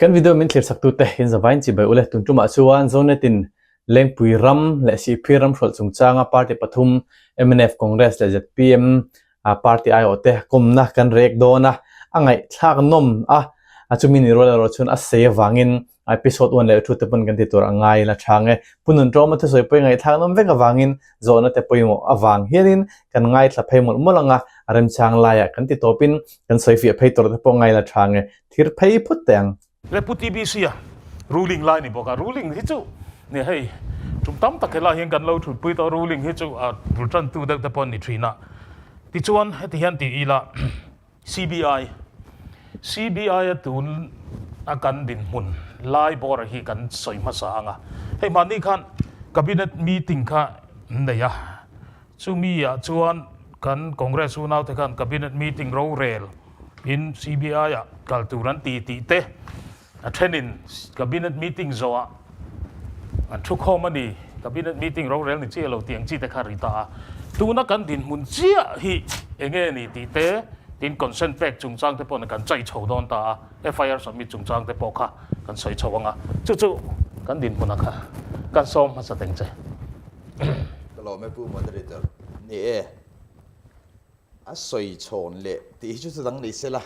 Kan video min thlir saktute in zavain chibai ule tun tumah chuan Zonet-in Lengpui ram leh Sihphir ram hrawlh chungchanga party pathum mnf, Congress leh zpm party aiawhte kawmna kan rek dawn a, a ngaihthlak nawm a, chumi ni rual erawh chuan a sei avangin Episode 1 leh 2 te pawn kan ti tur a ngai la chang e. Pu Nunṭawma thusawi pawh i ngaihthlak nawm vek avangin zawhna te pawimawh avang hianin kan ngaithla phei mawlh mawlh ang a, a remchang laiah kan ti tawpin kan sawifiah phei tur te pawh ngai la chang e. Thir phei phut teh ang. Le Pu TBC a ruling lai ni bawk a, ruling hi chu ni hei tum tam tak helai hian kan lo thutpui tawh ruling hi chu a bul tantu deuh te pawh an ni thin a. Tichuan heti hian ti ila CBI CBI a tun a kan dinhmun lai bawr hi kan sawi hmasa ang a, hei mahni khan cabinet meeting kha an nei a, chumi ah chuan kan Congress unau te khan cabinet meeting rorel in CBI ah kal tur an ti tih te a thenin cabinet meeting zawh ah an thu khawm a ni, cabinet meeting rorel ni chiah lo tih ang chi te kha ri ta a, tuna kan dinhmun chiah hi enge ni tih te tin consent pek chungchang te pawh kan chai chho dawn ta a, FIR submit chungchang te pawh kha kan sawi chho ang a, chu chu kan dinhmunah kha kan sawm hmasa teng che. Ka lawm e Pu Moderator. Ni e. A sawi chhawn leh tih hi chu chu dang ni sela,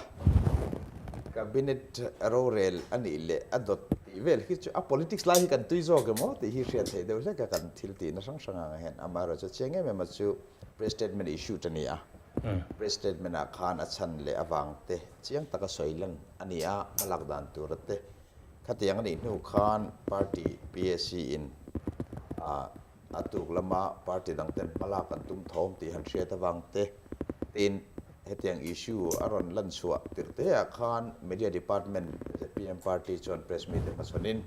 Cabinet rorel a nih leh a dawt tih vel hi chu a politics lai hi kan tui zawk emaw tih hi hriat theih deuh hlek a kan thil tihna hrang hrang ang hian. Amaherawhchu chiang em em a chu press statement issued a ni a, press statement ah khan a chhan leh avang te chiang taka sawi lan a ni a, hmalak dan tura te khatiang a nih hnu khan party PAC in ah A tuk lama party dang ten hmalak an tum thawm tih han hriat avang te tin hetiang issue a rawn lan chhuah tirh te ah khan Media Department zpm party chuan press meet te hmachhawnin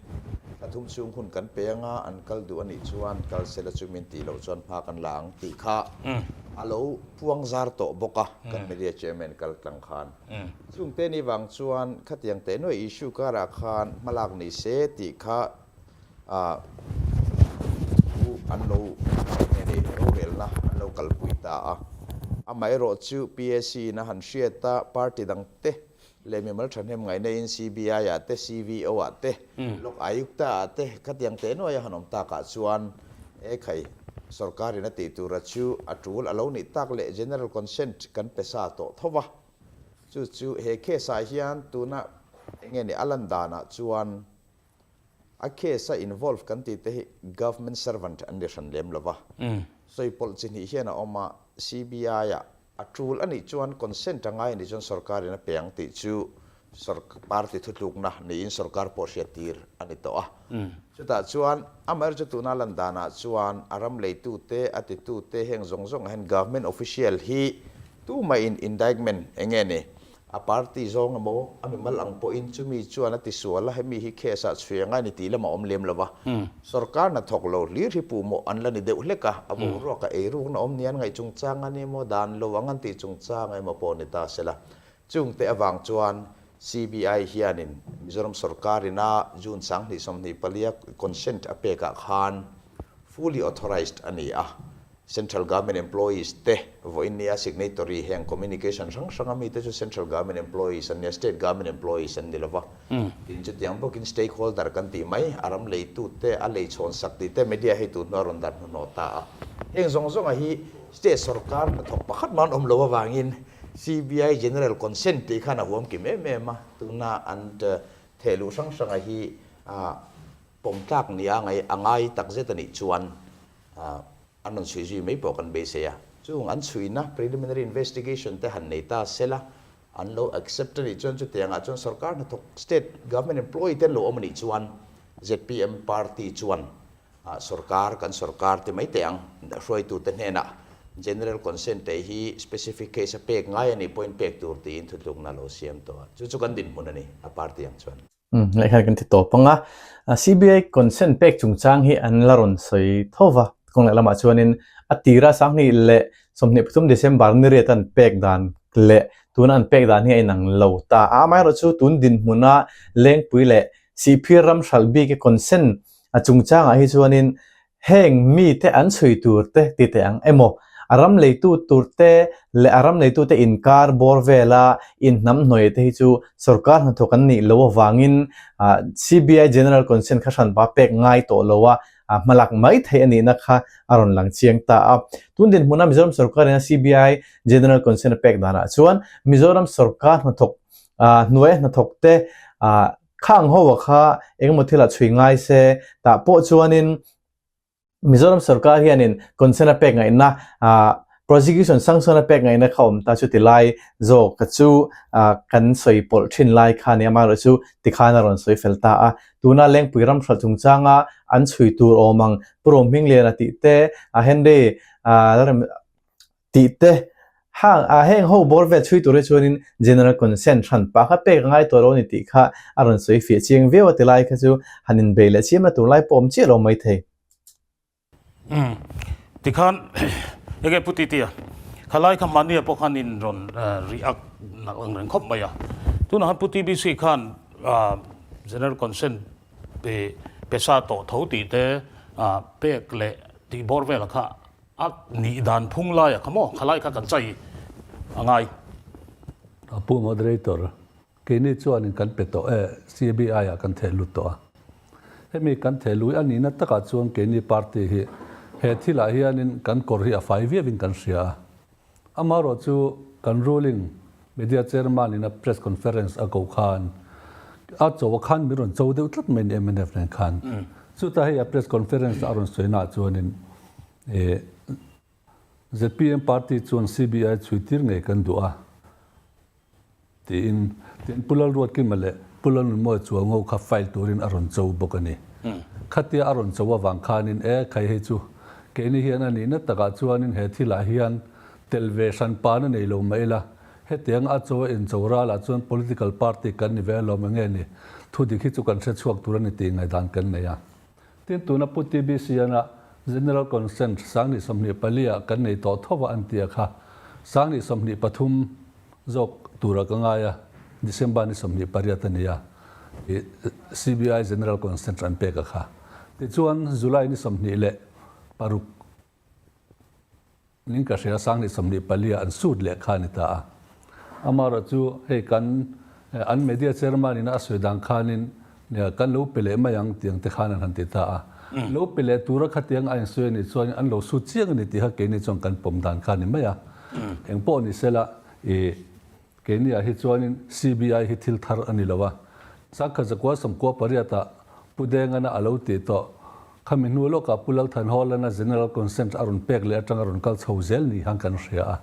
thla thum chhung hun kan pe anga an kal duh anih chuan kal sela chu min tih loh chuan hma kan la ang tih kha a lo puang zar tawh bawk a kan media chairman kal tlang khan. Chung te ni vang chuan khatiang teh nuaih issue karah khan hmalak ni se tih kha ah chu an lo nge ni rorelna an lo kalpui ta a. Amaherawh chu PAC in a han hriat a, party dang te leh mimal thahnem ngaihna in CBI ah te, CVO ah te, Lok Ayukta ah te khatiang teh nuai a han awm takah chuan e khai sorkar in a tih tura chu a tul a lo nih tak leh general consent kan pe sa tawh tho va. Chu chu he case ah hian tuna enge ni a lan danah chuan A case a involve kan tih te hi government servant an ni hran lem lo va. Sawi pawlh chi hnih hian a awm a, CBI ah a tul a nih chuan consent a ngai a nih chuan sorkar in a pe ang tih chu party thutlukna niin sorkar pawh hriat tir a ni tawh a. Chutah chuan amaherawhchu chu tuna lan danah chuan a ram leitu te, a titu te heng zawng zawngah hian government official hi tumah in indictment enge ni A party zawng emaw, a mimal ang pawhin chumi chuan a tisual a, hemi hi case ah chhui anga ni tih lam a awm lem lo va. Sorkar hna thawk lo hlir hi puhmawh an la ni deuh hlek a, a boruak a eirukna awm ni an ngaih chungchang a ni emaw, dan lo ang an tih chungchang emaw pawh ni ta sela. Chungte avang chuan CBI hianin Mizoram sorkar ina June 2024 a consent a pekah khan fully authorized a ni a, Central Government Employees te vawiin nia signatory heng communication hrang hrang a mite chu Central Government Employees an nia, State Government Employees an ni lova. Tin chutiang bawkin stakeholder kan tih mai, a ram leitute, a lei chhawn sak tih te media hei tu hnuai rawn dar hnuhnawh ta a. Heng zawng zawnga hi State sorkar hnathawk pakhat mah an awm lo avangin CBI General Consent tih khan a huam kim em em a, tuna an thehluh hrang hranga hi pawm tlak nia a ngai takzet a nih chuan An rawn chhui zui mai pawh kan beisei a. Chung an chhuina preliminary investigation te han nei ta sela, an lo accept a nih chuan chutiangah chuan sorkar hnathawk state government employee te an lo awm a nih chuan zpm party chuan sorkar kan sorkar ti mai teh ang hruaitute hnenah general consent te hi specific case a pek ngai a nih pawhin pek tur tiin thutlukna a lo siam tawh a. Chu chu kan dinhmun a ni a party ang chuan. Lehkha kan ti tawp ang a, CBI consent pek chungchang hi an la rawn sawi tho va, kawng leh lamah chuanin a tira 2023 December ni riat an pek dan leh tuna an pek dan hi a inang lo ta a, amaherawhchu tun dinhmuna Lengpui leh Sihphir ram hralh bik consent a chungchangah hi chuanin Heng mite an chhui tur te ti teh ang emaw? A ram leitu turte leh a ram neitute inkar bawr vela inhnamhnawih te hi chu sorkar hnathawk an nih loh avangin CBI General Consent kha hranpa pek ngai tawh lo a, hmalak mai theih a nihna kha a rawn lang chiang ta a. Tun dinhmuna Mizoram sorkarin a CBI General Consent a pek danah chuan Mizoram sorkar hnathawk hnuaia hnathawkte khang ho kha engemaw thilah chhui ngai se tah pawh chuanin Mizoram sorkar hianin consent a pek ngaihna prosecution sanction a pek ngaihna kha awm ta chu ti lai zawk ka chu kan sawi pawlh thin lai kha nia amaherawhchu tikhan a rawn sawi fel ta a. Tuna Lengpui ram hralh chungchanga an chhui tur awm ang Pu Romhmingliana tih te Henry Tih te, hang ah heng ho bawr vel chhui tur hi chuanin General Consent hran pah kha pek a ngai tawh lo a ni tih kha a rawn sawi fiah chiang viau a ti lai kha chu han inbei leh chiam na tur lai pawh awm chiah lo mai thei. Umm tikhan enge Pu Titia khalai kha mahnia pawh khan in rawn react nak ang reng khawp mai a, tunah khan Pu TBC khan General Consent pe pe sa tawh tho tih te pek leh tih bawr vel kha A nih dan phung laia kha maw? Khalai kha kan chai a ngai. A pu moderator, keini chuanin kan pe tawh e, CBI ah kan theh lut tawh a. Hemi kan theh lui a nihna takah chuan keini party hi he thilah hianin kan kawr hi a fai viauin kan hria a. Amaherawh chu kan ruling media chairman in a press conference a koh khan a cho a khan min rawn cho deuh tlat mai ni mnf nen khan. Chutah hei a press conference a rawn sawi naah chuanin zpm party chuan CBI chhui tir ngei kan duh a tiin tin Pu Lalruatkima leh Pu Lalnunmawia Chuango kha file turin a rawn cho bawk a ni. Khatia a rawn cho avang khanin e khai hei chu keini hian a nihna takah chuanin he thilah hian tel ve hran pan a nei lo mai ila, hetiang a cho a incho ralah chuan political party kan ni ve alawm enge ni, thudik hi chu kan hre chhuak tur a ni tih ngaihdan kan nei a. Tin, tuna Pu TBCN-a General Consent 2024 ah kan nei tawh tho a an tia kha 2023 zawk tura ka ngai a, December ni 28 a ni a, i CBI General Consent an pek a kha. Tichuan, July ni 26 Ning ka hria 2024 ah an suit leh kha a ni ta a. Amaherawh chu hei kan an media chairman in a sawi dan khanin kan lo pe leh mai ang tiang te khan an han ti ta a. Lo pe leh tura khatiang a insawi a nih chuan an lo suit chiang a ni tih kha keini chuan kan pawm dan kha a ni mai a. Engpawh ni sela i Keini ah hi chuanin CBI hi thil thar a ni lo a, Changkha zakua sawmkua pariat ah Pu Dengana a lo tih tawh. Khami hnu lawkah Pu Lalthanhawlana General Consent a rawn pek leh atanga rawn kal chho zel ni hian kan hria a.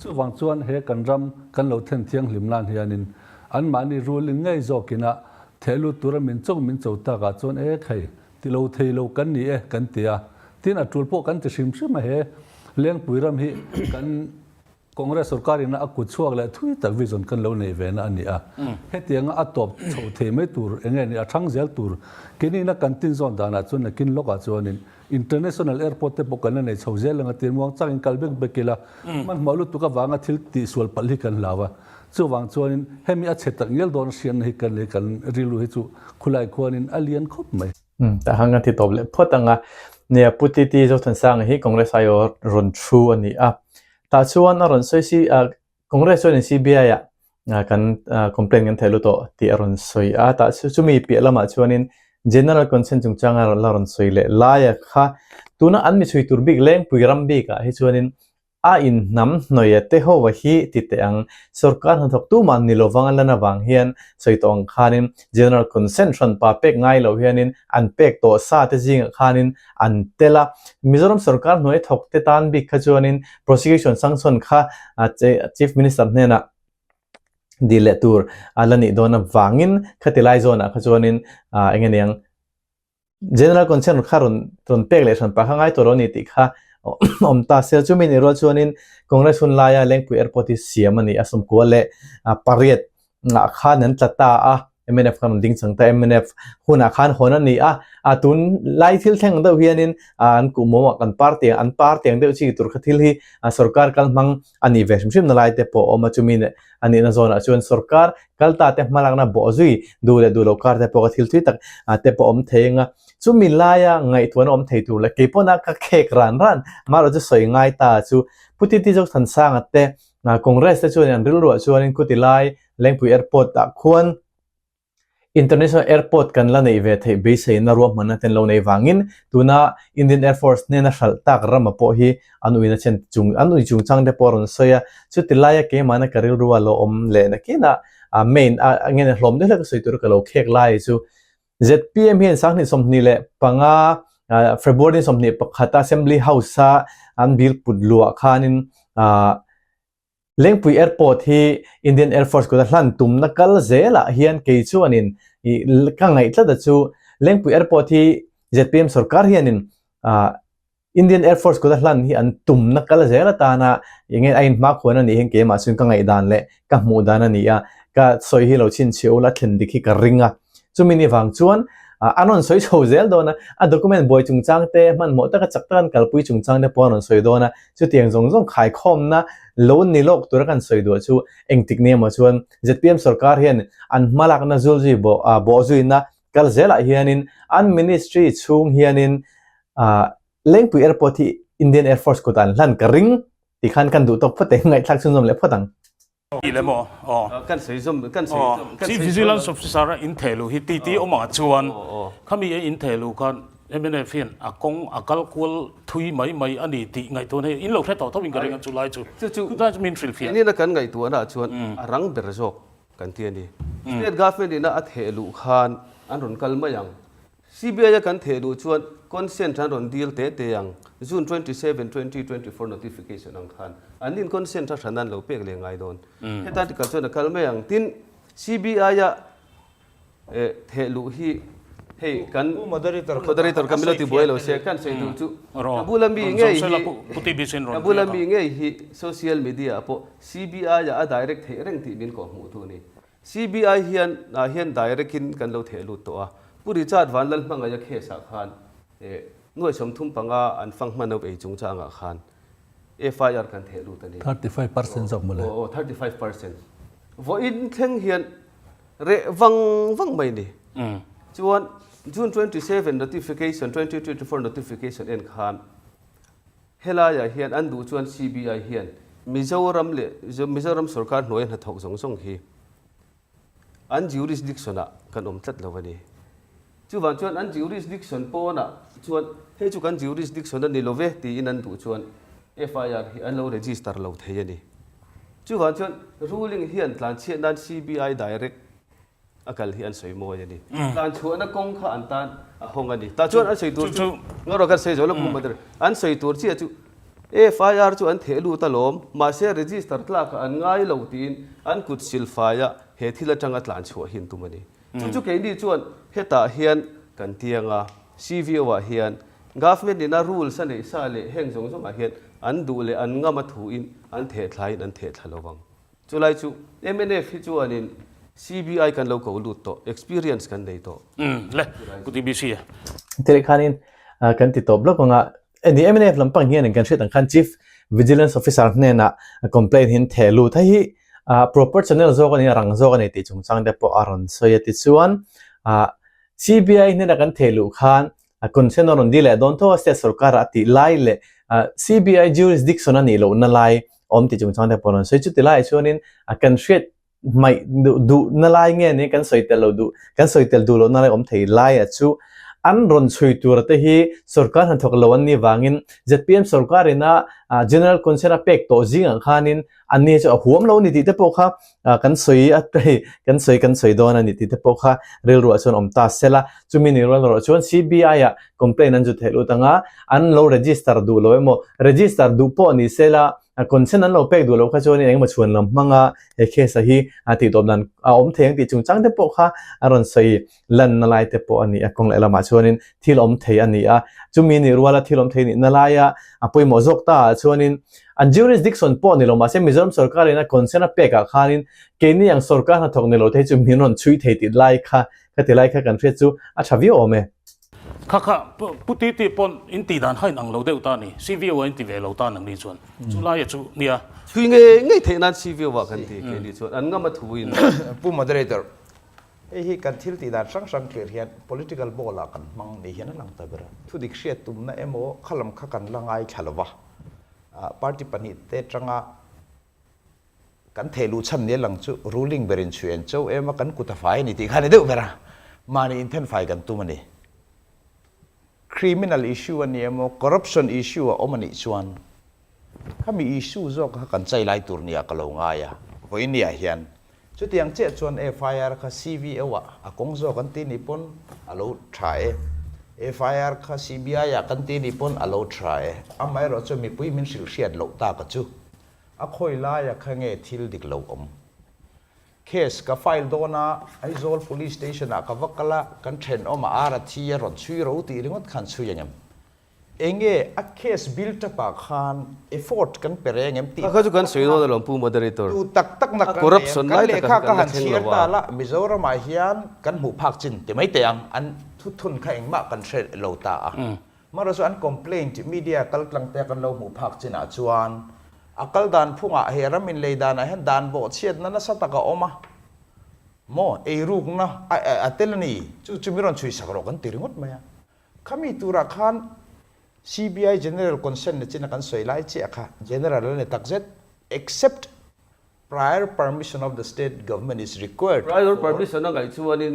Chuvang chuan he kan ram kan lo then thianghlim nan hianin anmahni ruling ngei zawkin a theh lut tura min cho min cho takah chuan e khai ti lo thei lo kan ni e kan ti a. Tin a tul pawh kan ti hrim hrim a he Lengpui ram hi kan Congress sorkar ina a kut chhuak leh thui tak vision kan lo neih ve na a ni a. Hetianga a tawp chho thei mai tur eng nge ni a thang zel tur kenina kan tin zawn danah chuan nakin lawkah chuanin International Airport te pawh kan la nei chho zel ang a tir muang changin kal bek bek ila hmanhmawh lutuk avanga thil tihsual palh hi kan hlau a. Chuvang chuanin hemi a chhe tak ngial dawn hriatna hi kan lei kan rilru hi chu khulai khuanin a lian khawp mai. Tah khan kan ti tawp leh phawt ang a. Nia Pu Titi Zothansanga hi Congress aiawh rawn thu a ni a. Tah chuan a rawn sawi si a, Congress chuanin CBI ah kan complaint kan theh lut tawh tih a rawn sawi a, tah chu chumi piah lamah chuanin General Consent chungchanga la rawn sawi leh laia kha tuna an mi chhui tur bik Lengpui ram bikah hi chuanin a inhnam hnawih te ho hi ti teh ang. Sorkar hnathawk tumah ni lovang a lan avang hian sawi tawh ang khanin General Consent hranpa pek ngai lo hianin an pek tawh sa te zingah khanin an tel a. Mizoram sorkar hnuai thawk te tan bik kha chuanin prosecution sanction kha Chief Minister hnenah dil leh tur a la nih dawn avangin khati lai zawnah kha chuanin eng nge niang General Consent kha rawn rawn pek leh hran pah kha ngai tawh lo a ni tih kha awm ta se. Chumi nih rual chuanin Congress hun laia Lengpui Airport hi siam a ni a, 98 ngah khan an tla ta a. Mnf khan rawn ding chang ta mnf hunah khan hawn a ni a, a tun lai thil thleng deuh hianin an kuhmawmah kan party an party ang deuh chi tur kha thil hi sorkar kal hmang a nih ve hrim hrim na lai te pawh a awm a, chumi a nihna zawnah chuan sorkar kal ta te hmalakna bawh zui duh leh duh loh kar te pawh kha thil thui tak te pawh a awm thei ang a, chumi laia ngaihtuahna awm thei tur leh keipawna ka khek ran ran amaherawhchu sawi ngai ta chu Pu Titi Zothansanga te Congress te chuan an rilruah chuanin khuti lai Lengpui Airport ah khuan International Airport kan la neih ve theih beiseina ruahmanna te an lo nei vangin tuna Indian Air Force hnena hralh tak rama pawh hi an uina chen chung an ui chungchang te pawh a rawn sawi a. Chuti laia keimahna ka rilrua lo awm leh nakinah main a nge hlawm deuh hlek a sawi tura ka lo khek lai chu zpm hian 2025 February 21 Assembly House a an bill put luah khanin Lengpui Airport hi Indian Air Force kuta hlan tumna kal zelah hian kei chuanin ka ngaih tlat a chu Lengpui Airport hi zpm sorkar hianin Indian Air Force kuta hlan hi an tumna kal zel atana enge a inhmakhuan a nih hian keimah chuan ka ngaihdan leh ka hmuh dan a ni a, ka sawi hi lo chhinchhiah ula thlen dik hi ka ring a. Chumi ni vang chuan an rawn sawi chho zel dawn a, a document buai chungchang te, hmanhmawh taka chak taka an kalpui chungchang te pawh an rawn sawi dawn a, chutiang zawng zawng khaikhawmna lo ni lawk tura kan sawi duah chu engtik ni emaw chuan zpm sorkar hian an hmalakna zulzui bawhzuina kal zelah hianin an ministry chhung hianin Lengpui Airport hi Indian Air Force kutah an hlan ka ring ti khan kan duh tawk phawt e, ngaihthlak chhunzawm leh phawt ang. Ti le maw? Aw. Kan sawi zawm, kan sawi zawm, kan Chief sawi Vigilance zawm. Officer a intheh luh hi titi awm ah chuan khami a intheh luh khan mnf hian a kawng a kal kual thui mai mai a ni tih ngaihtuahna hi in lo hre tawh tho in ka ring a chu lai chu. Chu chu Chulai chu min hrilhfiah. Keini na kan ngaihtuahna ah chuan a rang ber zawk kan ti a ni. State Government ina a theh luh khan an rawn kal mai ang. CBI a kan theh duh chuan consent an rawn dil teh teh ang, June 27, 2024 notification ang khan an in consent a hran an lo pek leh ngai dawn. Heta tikah chuan a kal mai ang. Tin, CBI a theh luh hi hei kan moderator ka min lo ti buai lo se, kan sawi tur chu ka bula mi ngei hi ka bula mi ngei hi social media ah pawh CBI ah a direct theih reng tih min kawhhmuh tu a ni. CBI hian ah hian direct in kan lo theh lut tawh a, Pu Richard Vanlalhmangaia case ah khan eh nuai 35 an fang hman ho ei chungchang ah khan FIR kan theh lut a ni. 35% zawk mawle. Aw aw 35%. Vawiin thleng hian reh vang vang mai ni. Chuan June 27 notification 2024 notification en khan Helaiah hian an duh chuan CBI hian Mizoram leh Mizoram sorkar hnuaia hnathawk zawng zawng hi an jurisdiction-ah kan awm tlat lo a ni. Chuvang chuan an jurisdiction pawnah chuan hei chu kan jurisdiction a ni lo ve tiin an duh chuan FIR hi an lo register lo thei a ni. Chuvang chuan ruling hian tlanchhiat nan CBI direct a kal hi an sawi mawi a ni. Tlan chhuahna kawng kha an tan a hawng a ni. Tah chuan an sawi tur chu ngarawh kan sawi zo lo Pu Mother. An sawi tur chiah chu FIR chu an theh lut alawm, mahse register tlakah an ngai lo tiin an kut silfaia he thil atanga tlan chhuah hi an tum a ni. Chu chu keini chuan hetah hian kan tiang a, CVO ah hian Government ina rules a neih sa leh heng zawng zawngah hian an duh leh an ngam a thuin an theh thlain an theh thla lovang. Chulai chu mnf hi chuanin CBI kan lo ko lut tawh, experience kan nei tawh. Umm le, Pu TBC a. Tireh khanin kan ti tawp lawk ang a, ni mnf lampang hianin kan hriat ang khan Chief Vigilance Officer hnenah complaint hi an theh lut. Hei hi proper channel zawk a ni a, rang zawk a ni tih chungchang te pawh a rawn sawi a. Tichuan CBI hnena kan theh luh khan consent a rawn dil leh dawn tho a, state sorkar-ah a tih lai leh CBI jurisdiction a nih lohna lai awm tih chungchang te pawh an sawi. Chuti laiah chuanin kan hriat hmaih duhna lai nge ni kan sawi tel lo duh, kan sawi tel duh lohna lai awm thei laia chu an rawn chhui tura te hi sorkar hnathawk lo an nih vangin zpm sorkarina general consent a pek tawh zingah khanin anni chu a huam lo a ni tih te pawh kha kan sawi a hei kan sawi kan sawi dawn a ni tih te pawh kha rilruah chuan awm ta se la. Chumi ni rual erawh chuan CBI ah complaint an zu theih lut ang a, an lo register duh lo emaw register duh pawh ni se la. Consent an lo pek duh loh kha chuanin engemaw chhuan lam hmanga he case a hi a tihtawp dan a awm thei ang tih chungchang te pawh kha a rawn sawi lanna lai te pawh a ni a. Kawng leh lamah chuanin thil awm thei a ni a, chumi nih ruala thil awm thei nihna laia a pawimawh zawk ta ah chuanin an jurisdiction pawh ni lo mahse Mizoram sorkarin a consent a pek ah khanin keini ang sorkar hnathawk ni lo te hi chu min rawn chhui thei tih lai kha ka ti lai kha kan hriat chu a tha viau awm e. Kha kha Pu Titi pawn in tih dan kha in ang lo deuh ta a ni, CVO a in ti ve lo ta nang ni chuan chu laia chu nia. Chhui ngei ngei theih nan CVO ah kan ti kei ni chuan an ngam a thu in. Pu Moderator, hei hi kan thil tih dan hrang hrang thlir hian political ball ah kan hmang ni hian a lang ta ber a. Thudik hriat tumna emaw khalam kha kan la ngaithla lo va, party pahnihte tanga Kan theh luh chhan nia lang chu ruling berin chhui an cho em a, kan kut a fai a ni tih kha a ni deuh ber a, mahni inthen fai kan tum a ni. Criminal issue a ni emaw, corruption issue a awm a nih chuan khami issue zawk kha kan chai lai tur nia ka lo ngai a, vawinia hian chutiang chiah chuan FIR kha CVO ah a kawng zawk an ti nih pawn a lo tha e, FIR kha CBI ah kan ti nih pawn a lo tha e, amaherawhchu mipui min hrilh hriat loh tak a chu. A khawi laia kha nge thil dik lo awm? Case ka file dawn a, Aizawl Police Station ah ka va kal a, kan thenawm a ar a thi a rawn chhui ro tih ringawt khan chhui ang em? Enge a case built up ah khan effort kan pe reng em tih Kha chu kan sawi dawn alawm Pu Moderator. Tu tak tak nak kan nei em? Kan lehkha ka han chhiar ta la, Mizoram ah hian kan hmuh phak chin ti mai teh ang, an thuthun kha engmah kan hre lo ta a. Mara chu an complaint media kal tlang te kan lo hmuh phak chinah chuan a kal dan phungah he ram inlei danah hian dan bawhchhiatna nasa tak a awm a, maw eirukna a tel a ni, chu chu mi rawn chhui sak rawh kan ti ringawt mai a. Khami turah khan CBI General Consent na china kan sawi lai chiah kha General a ni takzet except Prior permission of the state government is required Prior permission a ngaih chuanin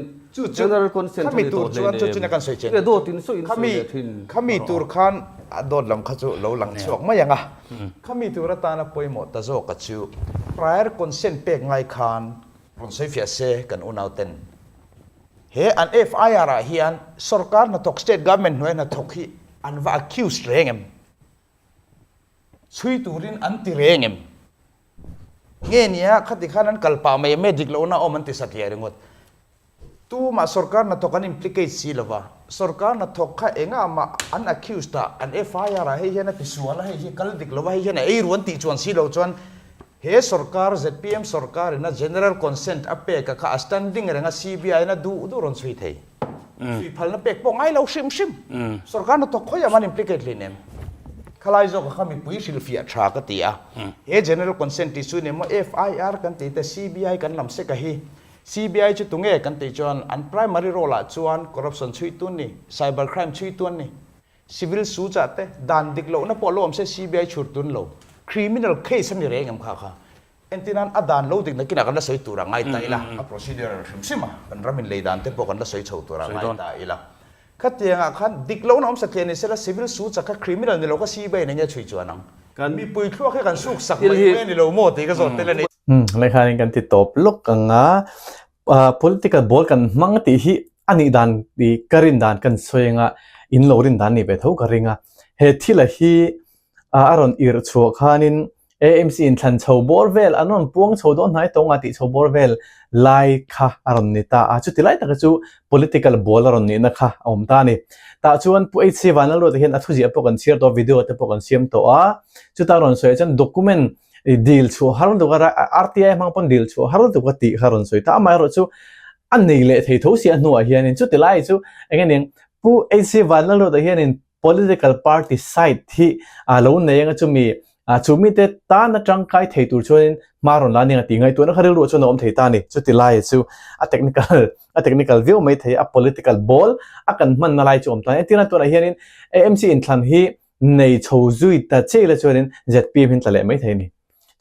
general consent a ni tawh hleinem. Nge dawt in sawi in sawi leh thin. Khami tur khan a dawt lam kha chu lo lang chhuak mai ang a. Khami tur atana pawimawh ta zawk a chu prior consent pek ngai khan rawn sawi fiah se kan unau ten. He an FIR ah hian sorkar hnathawk state government hnuai hnathawk hi an va accused reng em? Chhui turin an ti reng em? Nge nia khati khan an kal pah mai em e dik lohna awm an ti satliah ringawt. Tumah sorkar hnathawk an implicate si lova, sorkar hnathawk kha engah mah an accused a, an FIR ah hei hian a ti sual a, hei hi kal dik lova, hei hian a ei ru an tih chuan si lo chuan he sorkar zpm sorkar ina general consent a pek a kha a standing reng a CBI in a duh duh rawn chhui thei. Chhui phalna pek pawh ngai lo hrim hrim. Sorkar hnathawk khawiah man implicate hlin em? Khalai zawk kha mipui hrilhfiah tha ka ti a. He general consent tih chu ni maw FIR kan tih te CBI kan lam sek a hi. CBI chu tunge kan tih chuan an primary role ah chuan corruption chhui tun ni, cyber crime chhui tun ni, civil suits ah te dan dik lohna pawh lo awm se CBI chhur tun lo. Criminal case a ni reng em kha kha. Entirnan a dan lo dik nakinah kan la sawi tur a ngai ta ila, a procedure hrim hrim a, kan ram inlei dan te pawh kan la sawi chho tur a ngai ta ila. Khatiangah khan dik lohna awm satliah ni sela civil suit chak kha criminal ni lo kha CBI in enge chhui chuan ang? Mipui thluak hi kan suk sak mai mai a ni lo maw tih ka zawt tel a ni. Lehkhain kan ti tawp lawk ang a, political ball kan hmang tih hi a nih dan tih ka rin dan kan sawi ang a, in lo rin dan ni ve tho ka ring a. He thila hi a rawn irh chhuah khanin AMC in thlan chho bawr vel an rawn puang chho dawn hnai tawng a tih chho bawr vel lai kha a rawn ni ta a, chuti lai taka chu political ball a rawn nihna kha a awm ta a ni. Tah chuan Pu HC Vanlalruata hian a thuziah pawh kan chhiar tawh a, video te pawh kan siam tawh a, chuta rawn sawi ah chuan document dil chhuah har lutuk a, RTI hmang pawn dil chhuah har lutuk a tih kha a rawn sawi ta, amaherawh chu a nei leh thei tho si a hnuah hianin chuti lai chu eng nge niang Pu HC Vanlalruata hianin Political party side hi a lo nei anga chumi chu mite tana tangkai thei tur chuanin hma rawn la ning a tih ngaihtuahna kha rilruah chuan a awm thei ta a ni. Chuti lai chu a technical a technical viau mai thei a political ball a kan hmanna lai chu a awm ta a ni. Entirna tunah hianin AMC inthlan hi nei chho zui ta che ila chuanin zpm hi an tla leh mai thei a ni.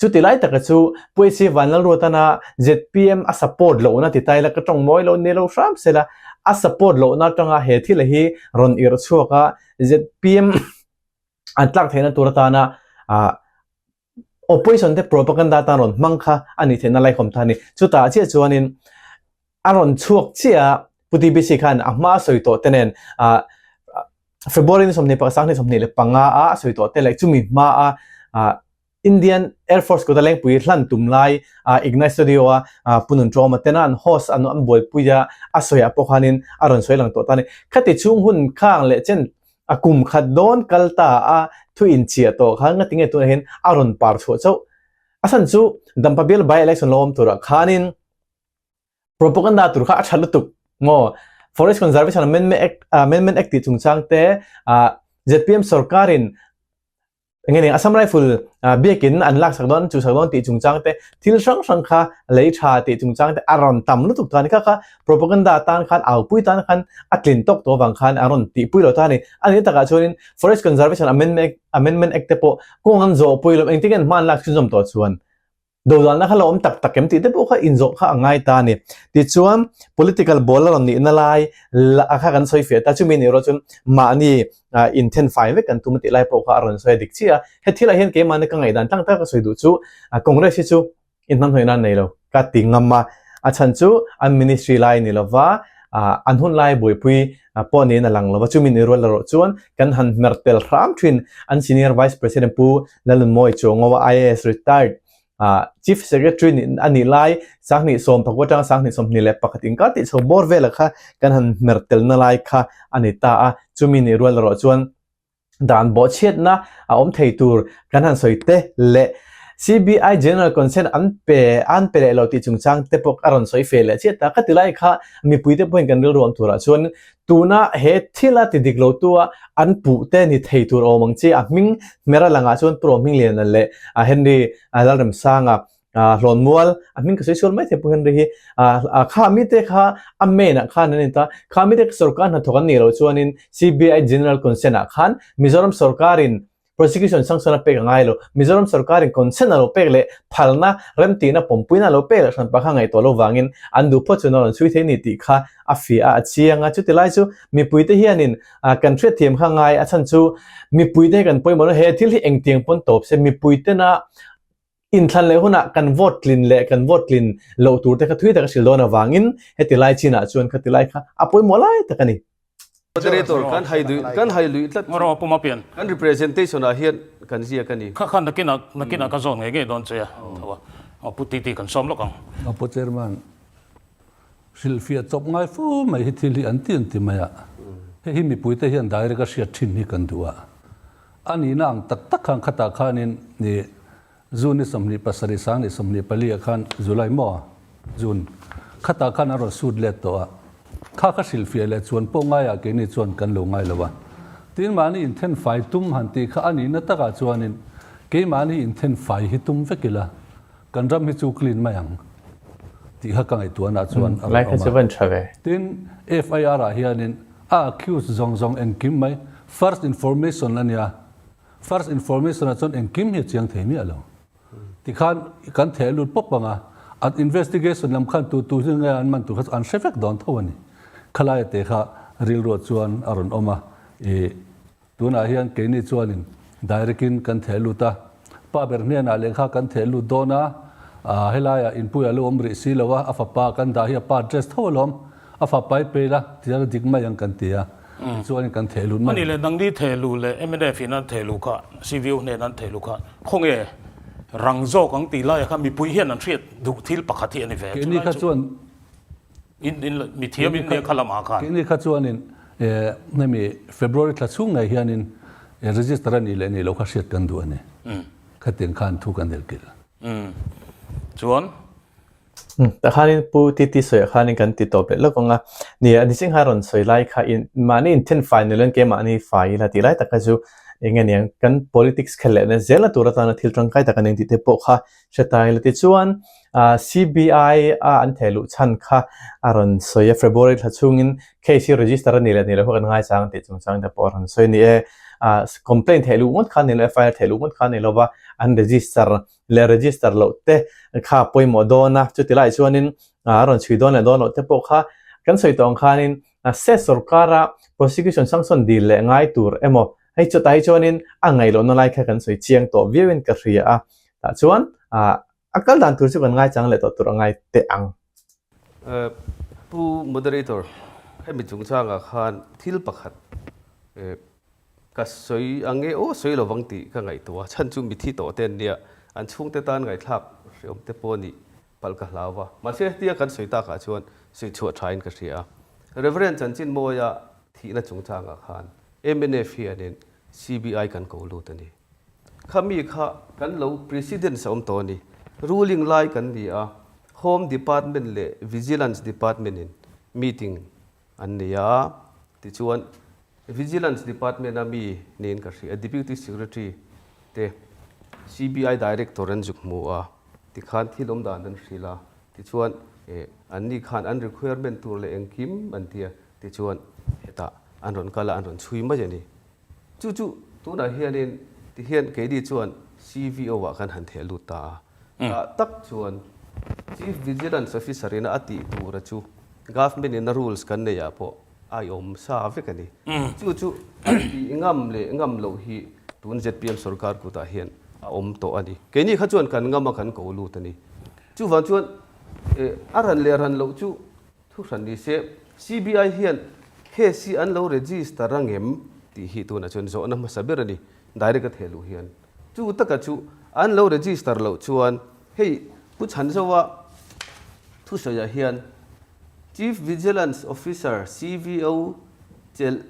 Chuti lai taka chu Puaisi Vanlalruatana zpm a support lohna ti ta ila ka tawng mawi lo ni lo hram sela, a support lohna atanga he thil hi rawn irh chhuak a, zpm an tlak theihna tur atana ah opposition te propaganda atan rawn hmang kha a nih theihna laikawm ta a ni. Chutah chiah chuanin a rawn chhuak chiah a, Pu TBC khan a hma a sawi tawh te nen ah February ni 21 25 a a sawi tawh te leh chumi hma a ah. Indian Air Force kuta Lengpui hlan tum lai Ignite Studio a Pu Nunṭawma tena an host an an buaipui a a sawi ah pawh khanin a rawn sawi lang tawh ta a ni. Khati chhung hun khang leh chen a kum khat dawn kal ta a thu inchiah tawh khan ngati nge tunah hian a rawn par chhuah chauh. A chhan chu Dampa bial by election lo awm turah khanin Propaganda tur kha a tha lutuk maw? Forest Conservation Amendment Act Amendment Act tih chungchang te zpm sorkarin enge ni Assam Rifle biakin an laksak dawn an chuhsak dawn tih chungchang te thil hrang hrang kha lei tha tih chungchang te a rawn tam lutuk ta a ni. Kha kha propaganda atan khan aupui tan khan a tlin tawk tawh avang khan a rawn tihpui lo ta a ni. A nih takah chuanin Forest Conservation Amendment Amendment Act te pawh kawng an zawhpui lo engtin nge an hma an lak chhunzawm tawh chuan Dodalna kha la awm tak tak em tih te pawh kha inzawh kha a ngai ta a ni. Tichuan, political ball a rawn nihna lai a kha kan sawi fiah ta. Chumi nih erawh chuan mahni inthen fai vek kan tum a tih lai pawh kha a rawn sawi a dik chiah a. He thilah hian keimahni ka ngaihdan tlang taka ka sawi duh chu Congress hi chu inhnamhnawihna an nei lo ka ti ngam a. A chhan chu an ministry lai ni lova an hun lai buaipui pawh niin a lang lova. Chumi nih rual erawh chuan kan han hmer tel hram thin an senior vice president Pu Lalnunmawi Chuangawa IAS retired Chief Secretary nih a nih lai Sanghnih sawm pakua atanga Sanghnih 21 inkar tih chho bawr vela kha kan han hmer telna lai kha a ni ta a, chumi nih rual erawh chuan dan bawhchhiatna a awm thei tur kan han sawi te leh CBI General Consent an pe an pe leh lo tih chungchang te pawh a rawn sawi fe leh chiah ta. Ka ti lai kha mipuite pawhin kan rilru awm turah chuan Tuna he thila ti dik lo tua an puh te ni thei tur awm ang chi a hming hmera langah chuan Pu Rohmingliana leh Henry Lalremsanga Hlawnmual a hming ka sawi sual mai thei Pu Henry hi kha mite kha a main ah khan an ni ta kha mite sorkar hnathawk an nih loh chuanin CBI General Consent ah khan Mizoram sorkarin Prosecution sanction a pek a ngai lo. Mizoram sorkarin consent a lo pek leh phalna, remtihna, pawmpuina a lo pek leh hranpa kha ngaihtuah lo vangin an duh phawt chuan a rawn chhui thei ni tih kha a fiah a, a chiang a. Chuti lai chu mipuite hianin kan hriatthiam kha ngai a chhan chu mipuite hi kan pawimawh lo. He thil hi engtiang pawn tawp se mipuitena Inthlan leh hunah kan vote tlin leh kan vote tlin loh tur te kha thui tak a hril dawn avangin heti lai chinah chuan khati lai kha a pawimawh lai tak a ni. Moderator, kan hai duih, kan hai luih tlat chu. Rawh puma pian. Kan representation ah hian kan ziak a ni. Kha kha nakinah nakinah ka zawn ngei ngei dawn che a, tho a, Pu Titi kan sawm lawk ang. Pu Chairman, hrilhfiah chawp ngai fo mai hi thil hi an ti an ti mai a, hei hi mipuite hian direct a hriat thin hi kan duh a. A nihna ang tak tak khan khatah khanin ni June ni 27 sang ni 24 ah khan July maw June khatah khan an rawn sut let tawh a, kha kha hrilhfiah leh chuan pawh ngaiah keini chuan kan lo ngai lo a. Tin mahni inthen fai tum han tih kha a nihna takah chuanin keimahni inthen fai hi tum vek ila kan ram hi chu clean mai ang tih kha ka ngaihtuahna chuan a rawn awm a. Tin FIR ah hianin A accused zawng zawng engkim mai first information a nia, first information ah chuan engkim hi a chiang thei miah lo. Tikhan kan theh lut pawp ang a, an investigation lam khan tu tu hi nge an man tur kha chu an hre vek dawn tho a ni. Khalaia te kha rilruah chuan a rawn awm a, ih. Tunah hian keini chuanin direct in kan theh lut a, pa ber hnenah lehkha kan theh lut dawn a, helaiah inpui a lo awm rih si lo a, a fapa kan dah hi a pa dress tho alawm, a fapa i pei la tihian a dik mai ang kan ti a, tichuanin kan theh lut mai. Ani leh nangni theh luh leh mnf in an theh luh kha, CVO hnena an theh luh kha khawnge rang zawk ang tih laiah khan mipui hian an hriat duh thil pakhat hi a ni ve a, Keini kha chuan In in mi thiam in nia kha lamah khan. Keini kha chuanin hemi February thla chhung ngei hianin register a nih leh nih loh kha hriat kan duh a ni. Khatiang khan thu kan el kilh. Chuan. Tah khanin Pu TT sawiah khanin kan ti tawp leh lawk ang a. Nia, Nising kha rawn sawi lai kha in mahni inthen fai ni loin keimahni fai ila tih lai tak kha chu eng nge niang kan politics khelh lehna zelna tur atana thil tangkai tak a ning tih te pawh kha hre ta ila. Tichuan CBI a an theh luh chhan kha a rawn sawi a, February thla chhungin case hi register a nih leh nih loh kha kan ngaichang tih chungchang te pawh a rawn sawi a ni e. Complaint theh luh ngawt kha a ni lo, FIR theh luh ngawt kha a ni lo va, an register leh register loh te kha a pawimawh dawn a, chuti laiah chuanin a rawn chhui dawn leh dawn loh te pawh kha kan sawi tawh ang khanin se sorkara prosecution sanction dil leh ngai tur emaw hei chutah hi chuanin a ngaih lohna lai kha kan sawi chiang tawh viauin ka hria a, tah chuan A kal dan tur chu kan ngaichang leh tawh tur a ngai teh ang. Pu Moderator, hemi chungchangah khan thil pakhat ka sawi ang nge aw sawi lovang tih ka ngaihtuah a, chhan chu mithi tawh te an nia. An chhungte tan ngaihthlak hreawm te pawh nih palh ka hlau va. Mahse hetia kan sawi takah chuan sawi chhuah thain ka hria a. Reverend Chanchinmawia thihna chungchangah khan mnf hianin CBI kan ko lut a ni. Kha mi kha kan lo Presidents a awm tawh a ni. Ruling lai kan ni a, Home Department leh Vigilance Department in meeting an nei a, tichuan Vigilance Department a mi niin ka hria, Deputy Secretary te CBI Director an zuk hmu a, tikhan thil awm dan an hrilh a, tichuan an ni khan an requirement tur leh engkim an ti a, tichuan hetah an rawn kal a, an rawn chhui mai a ni. Chu chu tunah hianin tihian keini chuan CVO ah kan han theh lut ta a. Tah tak chuan Chief Vigilance Officer ina a tih tura chu Government ina rules kan neih ah pawh a awm sa vek a ni. Chu chu an tih ngam leh ngam loh hi tun zpm sorkar kutah hian a awm tawh a ni. Keini kha chuan kan ngam a kan ko lut a ni. Chuvang chuan a ran leh ran loh chu Thu hran ni se, CBI hian case hi an lo register a ngem tih hi tunah chuan zawhna hmasa ber a ni, direct a theh luh hian. Chu taka chu an lo register loh chuan hei Pu Chhanzoa thusawiah hian Chief Vigilance Officer, CVO, chelh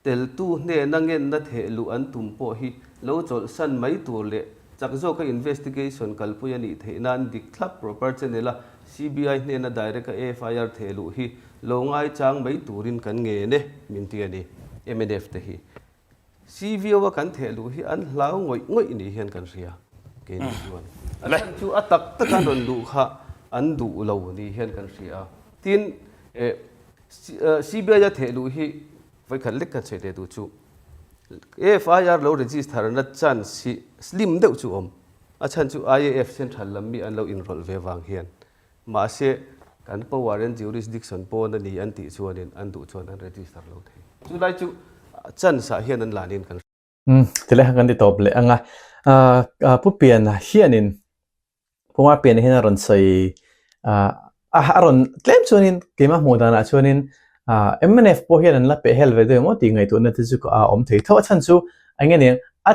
Teltu hnena ngenna theh luh an tum pawh hi lo chawlhsan mai tur leh chak zawka investigation kalpui a nih theih nan dik thlap proper channel a CBI hnena direct a FIR theh luh hi lo ngaichang mai turin kan ngen e min ti a ni. Mnf te hi CVO a kan theh luh hi an hlau ngawih ngawih ni hian kan hria keini chuan a chhan chu a tak taka an rawn luh kha an duh lo ni hian kan hria a. Tin, CBI a theh luh hi Vawikhat lek kan sawi leh duh chu FIR lo register na chance hi slim deuh chu awm. A chhan chu IAF central lam mi an lo inrawlh ve vang hian. Mahse kan power and jurisdiction pawn a ni an tih chuanin an duh chuan an register lo thei. Chu lai chu chance ah hian an lanin kan Umm tilai khan kan ti tawp leh ang a. Ahh Pu Piana hianin Pu Mapiana hian a rawn sawi ahh a rawn tlem chuanin keimah hmuh danah chuanin ahh mnf pawh hian an la peh hel ve deuh emaw tih ngaihtuahna te chu a awm thei tho a chhan chu eng nge niang a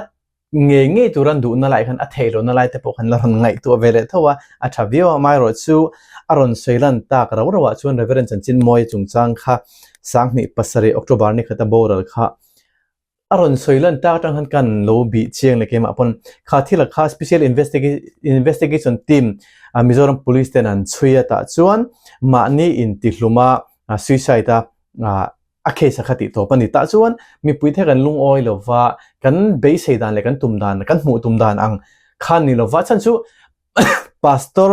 ngei ngei tur an duhna lai khan a theih lohna lai te pawh khan la rawn ngaihtuah ve leh tho a a tha viau a amaherawh chu a rawn sawi lan tak rau rauah chuan Reverend Chanchinmawia chungchang kha 2007 October ni khata boral kha A rawn sawi lan tak atang khan kan lo bih chiang leh keimah pawn kha thil a kha Special Investigation Team Mizoram Police ten an chhui a tah chuan mahni intihlum a suicide a a case a kha tih tawp a ni. Tah chuan mipui te kan lungawi lova kan beisei dan leh kan tum dan kan hmuh tum dan ang khan ni lova chhan chu Pastor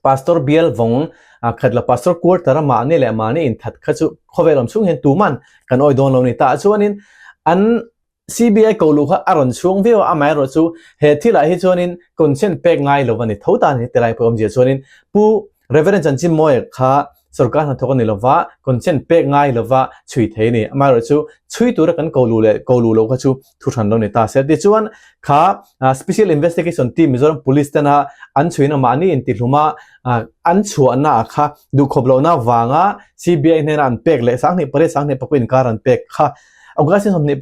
Pastor bial vawng khat la Pastor quarter a mahni leh mahni inthat kha chu khawvel awm chhung hian tuman kan awi dawn lo ni. Tah chuanin an CBI ko luh kha a rawn chhung viau a, amaherawh chu he thilah hi chuanin consent pek ngai lo a ni tho ta a ni tilai pawh awmzia chuanin Pu Reverend Chanchinmawia kha sorkar hnathawk a ni lova, consent pek ngai lova chhui thei a ni. Amaherawh chu chhui tura kan ko luh leh ko luh loh kha chu thu hran lo ni ta se. Tichuan kha Special Investigation Team Mizoram Police tena an chhuina mahni intihlum a an chhuahna ah kha duhkhawp lohna vanga CBI hnena an pek leh 28 21 inkar an pek kha August 21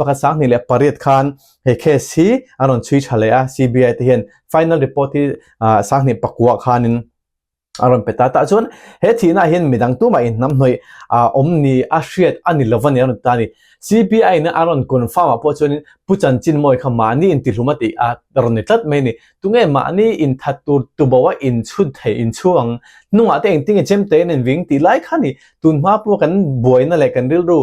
28 khan he case hi an rawn chhui tha leh a CBI te hian final report hi 29 khanin a rawn pe ta. Tah chuan he thihna ah hian midang tumah inhnamhnawih awm ni a hriat a ni lova ni a rawn ti ta a ni. CBI in a rawn confirm ah pawh chuanin Pu Chanchinmawii kha mahni intihlum a tih a rawn ni tlat mai a ni. Tunge mahni inthat tur tubo a inchhun thei inchhu ang hnungah te engtin nge chem te in inving tih lai kha a ni. Tun hma pawh kan buaina leh kan rilru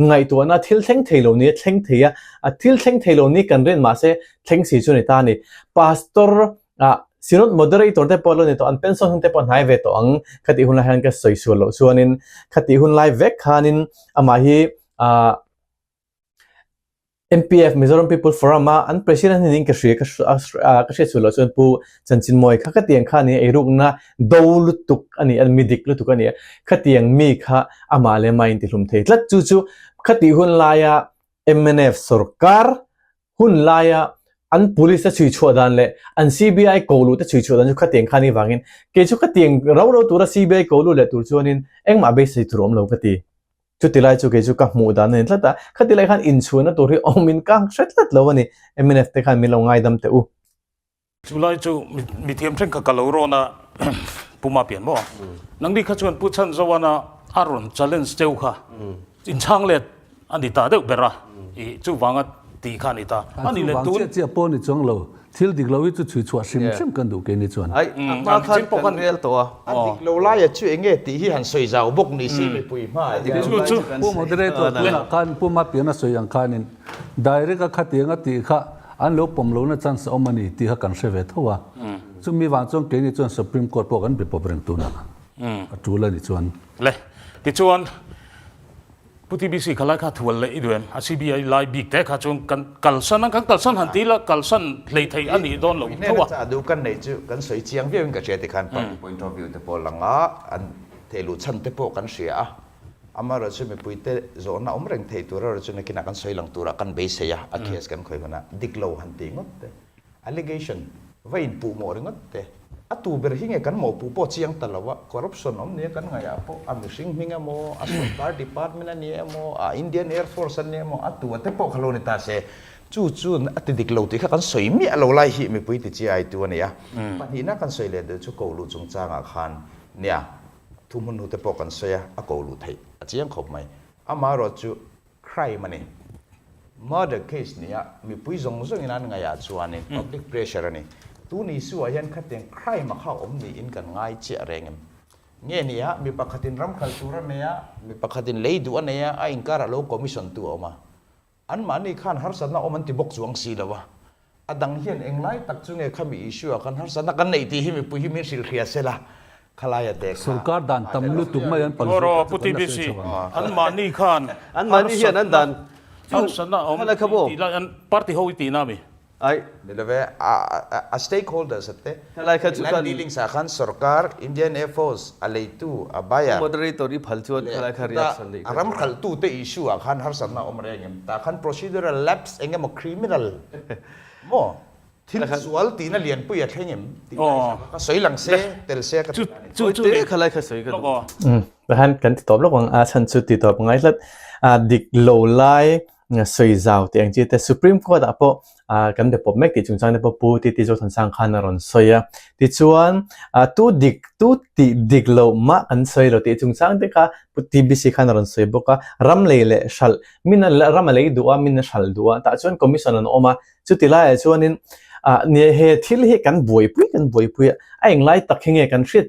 ngaihtuahna thil thleng thei lo ni a thleng thei a, a thil thleng thei lo ni kan rin mahse thleng si chu a ni ta a ni. Pastor Ah, Synod Moderator te pawh lo ni tawh, an pension hun te pawh hnai ve tawh ang khatih hun lai hian ka sawi sual loh chuanin khatih hun lai vek khanin amah hi ah MPF Mizoram People Forum a an president hi niin ka hria ka ka hriat sual loh chuan Pu Chanchinmawii kha khatiang kha a ni a eirukna do lutuk a ni a mi dik lutuk a ni a khatiang mi kha amah leh amah a intihlum thei tlat chu chu khatih hun laia mnf sorkar Hun laia an police te chhui chhuah dan leh an CBI ko luh te chhui chhuah dan chu khatiang khan i vangin kei chu khatiang rau rau tura CBI ko luh leh tur chuanin engmah beisei tur awm lo ka ti. Chuti lai chu kei chu ka hmuh dan a ni tlat a, khati lai khan inchhuahna tur hi awmin ka hre tlat lo a ni. Mnf te khan min lo ngaidam teh u. Chulai chu mithiam thenkhat ka lo rawn a, Pu Mapian maw? Nangni kha chuan Pu Chhanzoana a rawn challenge cheu kha inchhang let a ni ta deuh ber a, i chuvanga tih kha a ni ta. A ni leh tun. Chiah chiah pawh a ni chuang lo, thil dik lo hi chu chhui chhuah hrim hrim kan duh keini chuan. Ai, a hma khan kan rel tawh a. A dik lo laia chu eng nge tih hi han sawi zau bawk ni se mipui hmaah hian. Chu chu. Pu Moderator tunah khan Pu Mapian a sawi ang khanin direct a khatiang a tih kha An lo pawm lohna chance a awm a ni tih kha kan hre ve tho a. Chumi vang chuan keini chuan Supreme Court pawh kan be pawp reng tunah a tul a ni chuan. Le, tichuan Pu TBC kha lai kha thual leh i duh em? A CBI lai bik te kha chuan kan kalsan a, kan kalsan han ti la, kalsan hlei thei a nih dawn lo tho a. Hnena cha duh kan neih chu kan sawi chiang viau in ka hria tikhan party point of view te pawh lang a, an thehluh chhan te pawh kan hria a. Amaherawhchu chu mipuite zawhna awm reng thei tur erawh chu nakinah kan sawi lang turah kan beisei a, a case kan khawih hunah dik lo han tih ngawt te, allegation va inpuh mawh ringawt te, a tu ber hi nge kan mawhpuh pawh chiang ta lo a, corruption awm nia kan ngaihah pawh a mihring hming emaw, a sorkar department a ni emaw, a Indian Air Force a ni emaw, a tu a te pawh kha lo ni ta se, chu chu a ti dik lo tih kha kan sawi miah lo lai hi mipui ti chiai tu a ni a. Pahnihna kan sawi leh deuh chu ko luh chungchangah khan nia. Thu hmun hnute pawh kan sawi a, a ko luh theih a chiang khawp mai. Amaherawh chu crime a ni. Murder case nia mipui zawng zawngin an ngaihah chuanin public pressure a ni. Tun issue ah hian khatiang crime a kha awm niin kan ngai chiah reng em? Nge nia mi pakhatin ram khalh tur a nei a, mi pakhatin lei duh a nei a, a inkarah lo commission tu a awm a. Anmahni khan harsatna awm an ti bawk chuang si lo a, a dang hian englai tak chu nge khami issue ah khan harsatna kan neih tih hi mipui hi min hrilh hria se la, khalai a te kha. Sorkar dan tam lutuk mai an palzut kha chu kan la sawi chho ang. Anmahni khan Anmahni hian an dan chu harsatna awm tih lai an party ho i tihna a mi? Ai. Ni love, a stakeholders a te, Helai kha chu land kan. dealings ah khan sorkar, Indian Air Force, a leitu, a buyer, Moderator i phal chuan leh khalai kha chuta reaction neih a kha ram chu. khalhtu te issue ah khan harsatna a awm reng em? Tah khan procedural lapse eng emaw criminal maw thil sual tihna lianpui a thleng em tih lai kha ka sawi lang se, tel se ka ti ta a ni. Chu chu Te khalai kha sawi ka duh. Tahan kan ti tawp lawk ang a chhan chu ti tawp ngai tlat. Dik lo lai sawi zau tih ang chi te Supreme Court ah pawh kan be pawp mek tih chungchang te pawh Pu TT Zothansang khan a rawn sawi a. Tichuan tu dik tu tih dik loh mah kan sawi lo tih chungchang te kha Pu TBC khan a rawn sawi bawk a. Ram lei leh hralh min a ram a lei duh a min a hralh duh a tah chuan commission an awm a. Chuti laiah chuanin he thil hi kan buaipui kan buaipui a a englai tak hi nge kan hriat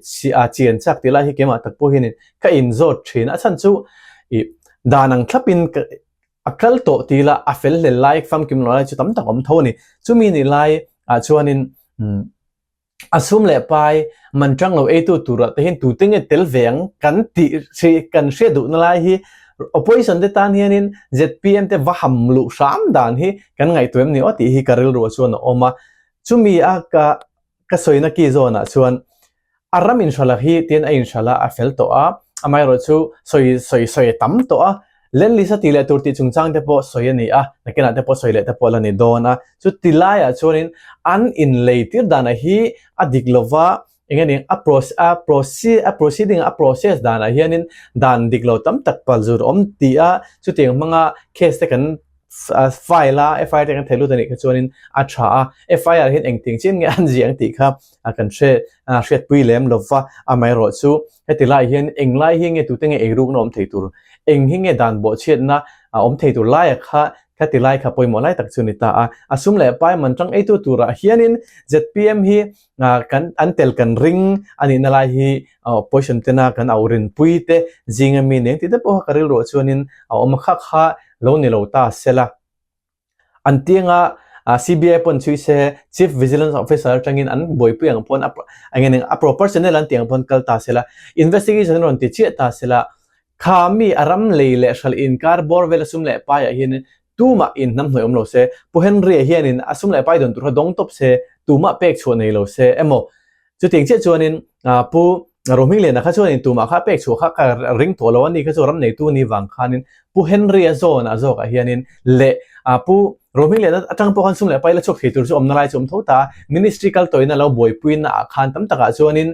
chian chak tih lai hi keimah tak pawh hianin ka inzawt thin a. A chhan chu ih dan ang thlapin ka A kal tawh ti ila a fel hlel lai famkim lo lai chu tam tak awm tho a ni. Chumi ni lai ah chuanin a sum leh pai man tang lo eitu turah te hian tute nge tel ve ang kan tih hri kan hriat duhna lai hi opposition te tan hianin zpm te va ham luh hram dan hi kan ngaihtuah em ni aw tih hi ka rilruah chuan a awm a. Chumi a ka ka sawina ki zawnah chuan A ram inhralh hi tiin a inhralh a, a fel tawh a, amaherawh chu sawi sawi sawi a tam tawh a, Lenlisa tih leh tur tih chungchang te pawh sawi a ni a, nakinah te pawh sawi leh te pawh la ni dawn a, chuti laiah chuanin an inlei tir danah hi a dik lova eng nge ning a a a proceeding a process danah hianin dan dik lo tam tak palzur awm tih a, chutiang hmanga case te kan file a FIR te kan thei lut a nih kha chuanin a tha a, FIR hian engtiang chian nge an ziah ang tih kha kan hre hriatpui lem lo va, amaherawh chu heti lai hian eng lai hi nge tute nge eirukna awm thei tur, eng hi nge dan bawhchhiatna awm thei tur laia kha khati lai kha pawimawh lai tak chu ni ta a, a sum leh pai man tang eitu turah hianin zpm hi kan an tel kan ring a nihna lai hi opposition tena kan au rinpui te zinga mi nen tih te pawh kha ka rilruah chuanin a awm a kha kha lo ni lo ta sela. An tianga CBI pawn chhui se Chief Vigilance Officer atangin an buaipui ang pawn eng a proper channel an tih ang pawn kal ta sela investigation an rawn ti chiah ta sela kha mi a ram lei leh hralh inkar bawr vel a sum leh paiah hianin tumah in hnamhnawih awm lo se Pu Henry-a hianin a sum leh pai dawn tur kha dawng tawp se tumah pek chhuah nei lo se emaw Chutiang chiah chuanin Pu Rohmingliana kha chuanin tumah kha pek chhuah kha ka ring tawh lo a ni kha chu ram neitu ni vang khanin Pu Henry-a zawn a zawkah hianin leh Pu Rohmingliana atang pawh khan sum leh pai la chhuak thei tur chu awmna lai chu awm tho ta a, Ministry kal tawina lo buaipuina ah khan tam takah chuanin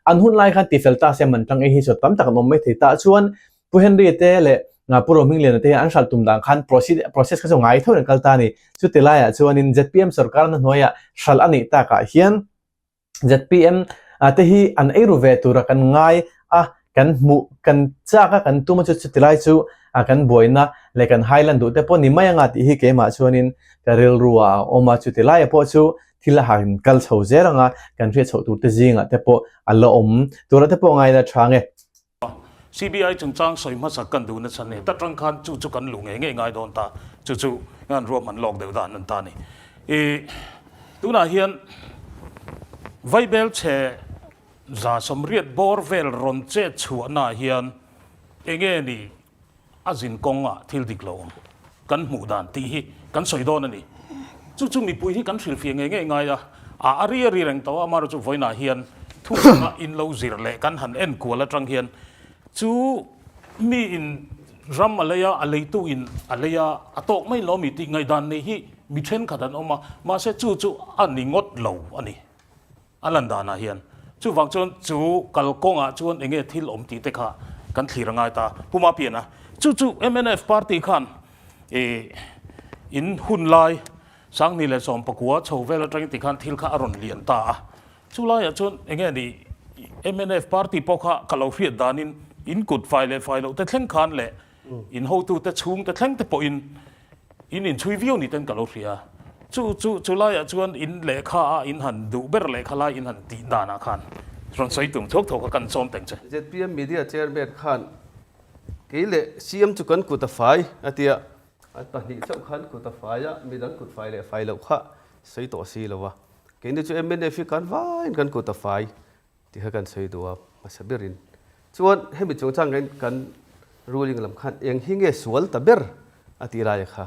an hun lai khan tifel ta se man tang ei hi chu tam tak an awm mai thei ta chuan Pu Henry-a te leh. Pu Rohmingliana te hian an hralh tum dan khan process kha chu ngai tho in an kal ta a ni. Chuti laiah chuanin zpm sorkarna hnuaiah hralh a nih takah hian zpm te hi an ei ru ve tura kan ngai a, kan hmuh, kan chak a, kan tum a chu chuti lai chu kan buaina leh kan hai lan duh te pawh ni mai anga tih hi keimah chuanin ka rilru ah a awm a. Chuti laiah pawh chu thil a han kal chho zel anga kan hriat chhoh tur te zingah te pawh a la awm tura te pawh ngaina tha nge. CBI chungchang sawi hmasak kan duhna chhan ni ta tang khan chu chu kan luh ngei ngei ngai dawn ta, chu chu an ruahman lawk deuh dan an ta ni. I tunah hian Vaibel chhe 180 bawr vel rawn chet chhuahnaah hian enge ni A zin kawngah thil dik lo awm kan hmuh dan tih hi kan sawi dawn a ni. Chu chu mipui hi kan hrilhfiah ngei ngei ngai a, a a ri a ri reng tawh a, amaherawhchu chu vawiinah hian thu hranga in lo zir leh kan han en kual atang hian chu mi in ram a lei a, a leitu in a lei a, a tawk mai lo mi tih ngaihdan nei hi mi thenkhat an awm a, mahse chu chu a ni ngawt lo a ni. A lan danah hian chuvang chuan chu kalkawngah chuan enge thil awm tih te kha kan thlir a ngai ta. Pu Mapiana, chu chu mnf party khan ih in hun lai 2019 chho vel atangin tikhan thil kha a rawn lian ta a. Chu laiah chuan enge ni mnf party pawh kha ka lo hriat danin in kut fai leh fai loh te thleng khan leh in hotute chhungte thleng te pawhin In inchhui viau ni ten ka lo hria. Chu chu chu laiah chuan in lehkha a in han duh ber lehkha lai in han tih danah khan rawn sawi tum thuak thuak a kan sawm teng che. Zpm Media Chairman khan kei leh CM chu kan kut a fai a tia, an pahnih chauh khan kut a fai a, midang kut fai leh fai loh kha sawi tawh si lo a. Keini chu mnf hi kan vaiin kan kut a fai. Ti kha kan sawi duh a, hmasa berin. Chuan hemi chungchang hian kan ruling lam khan eng hi nge sual ta ber a tih laia kha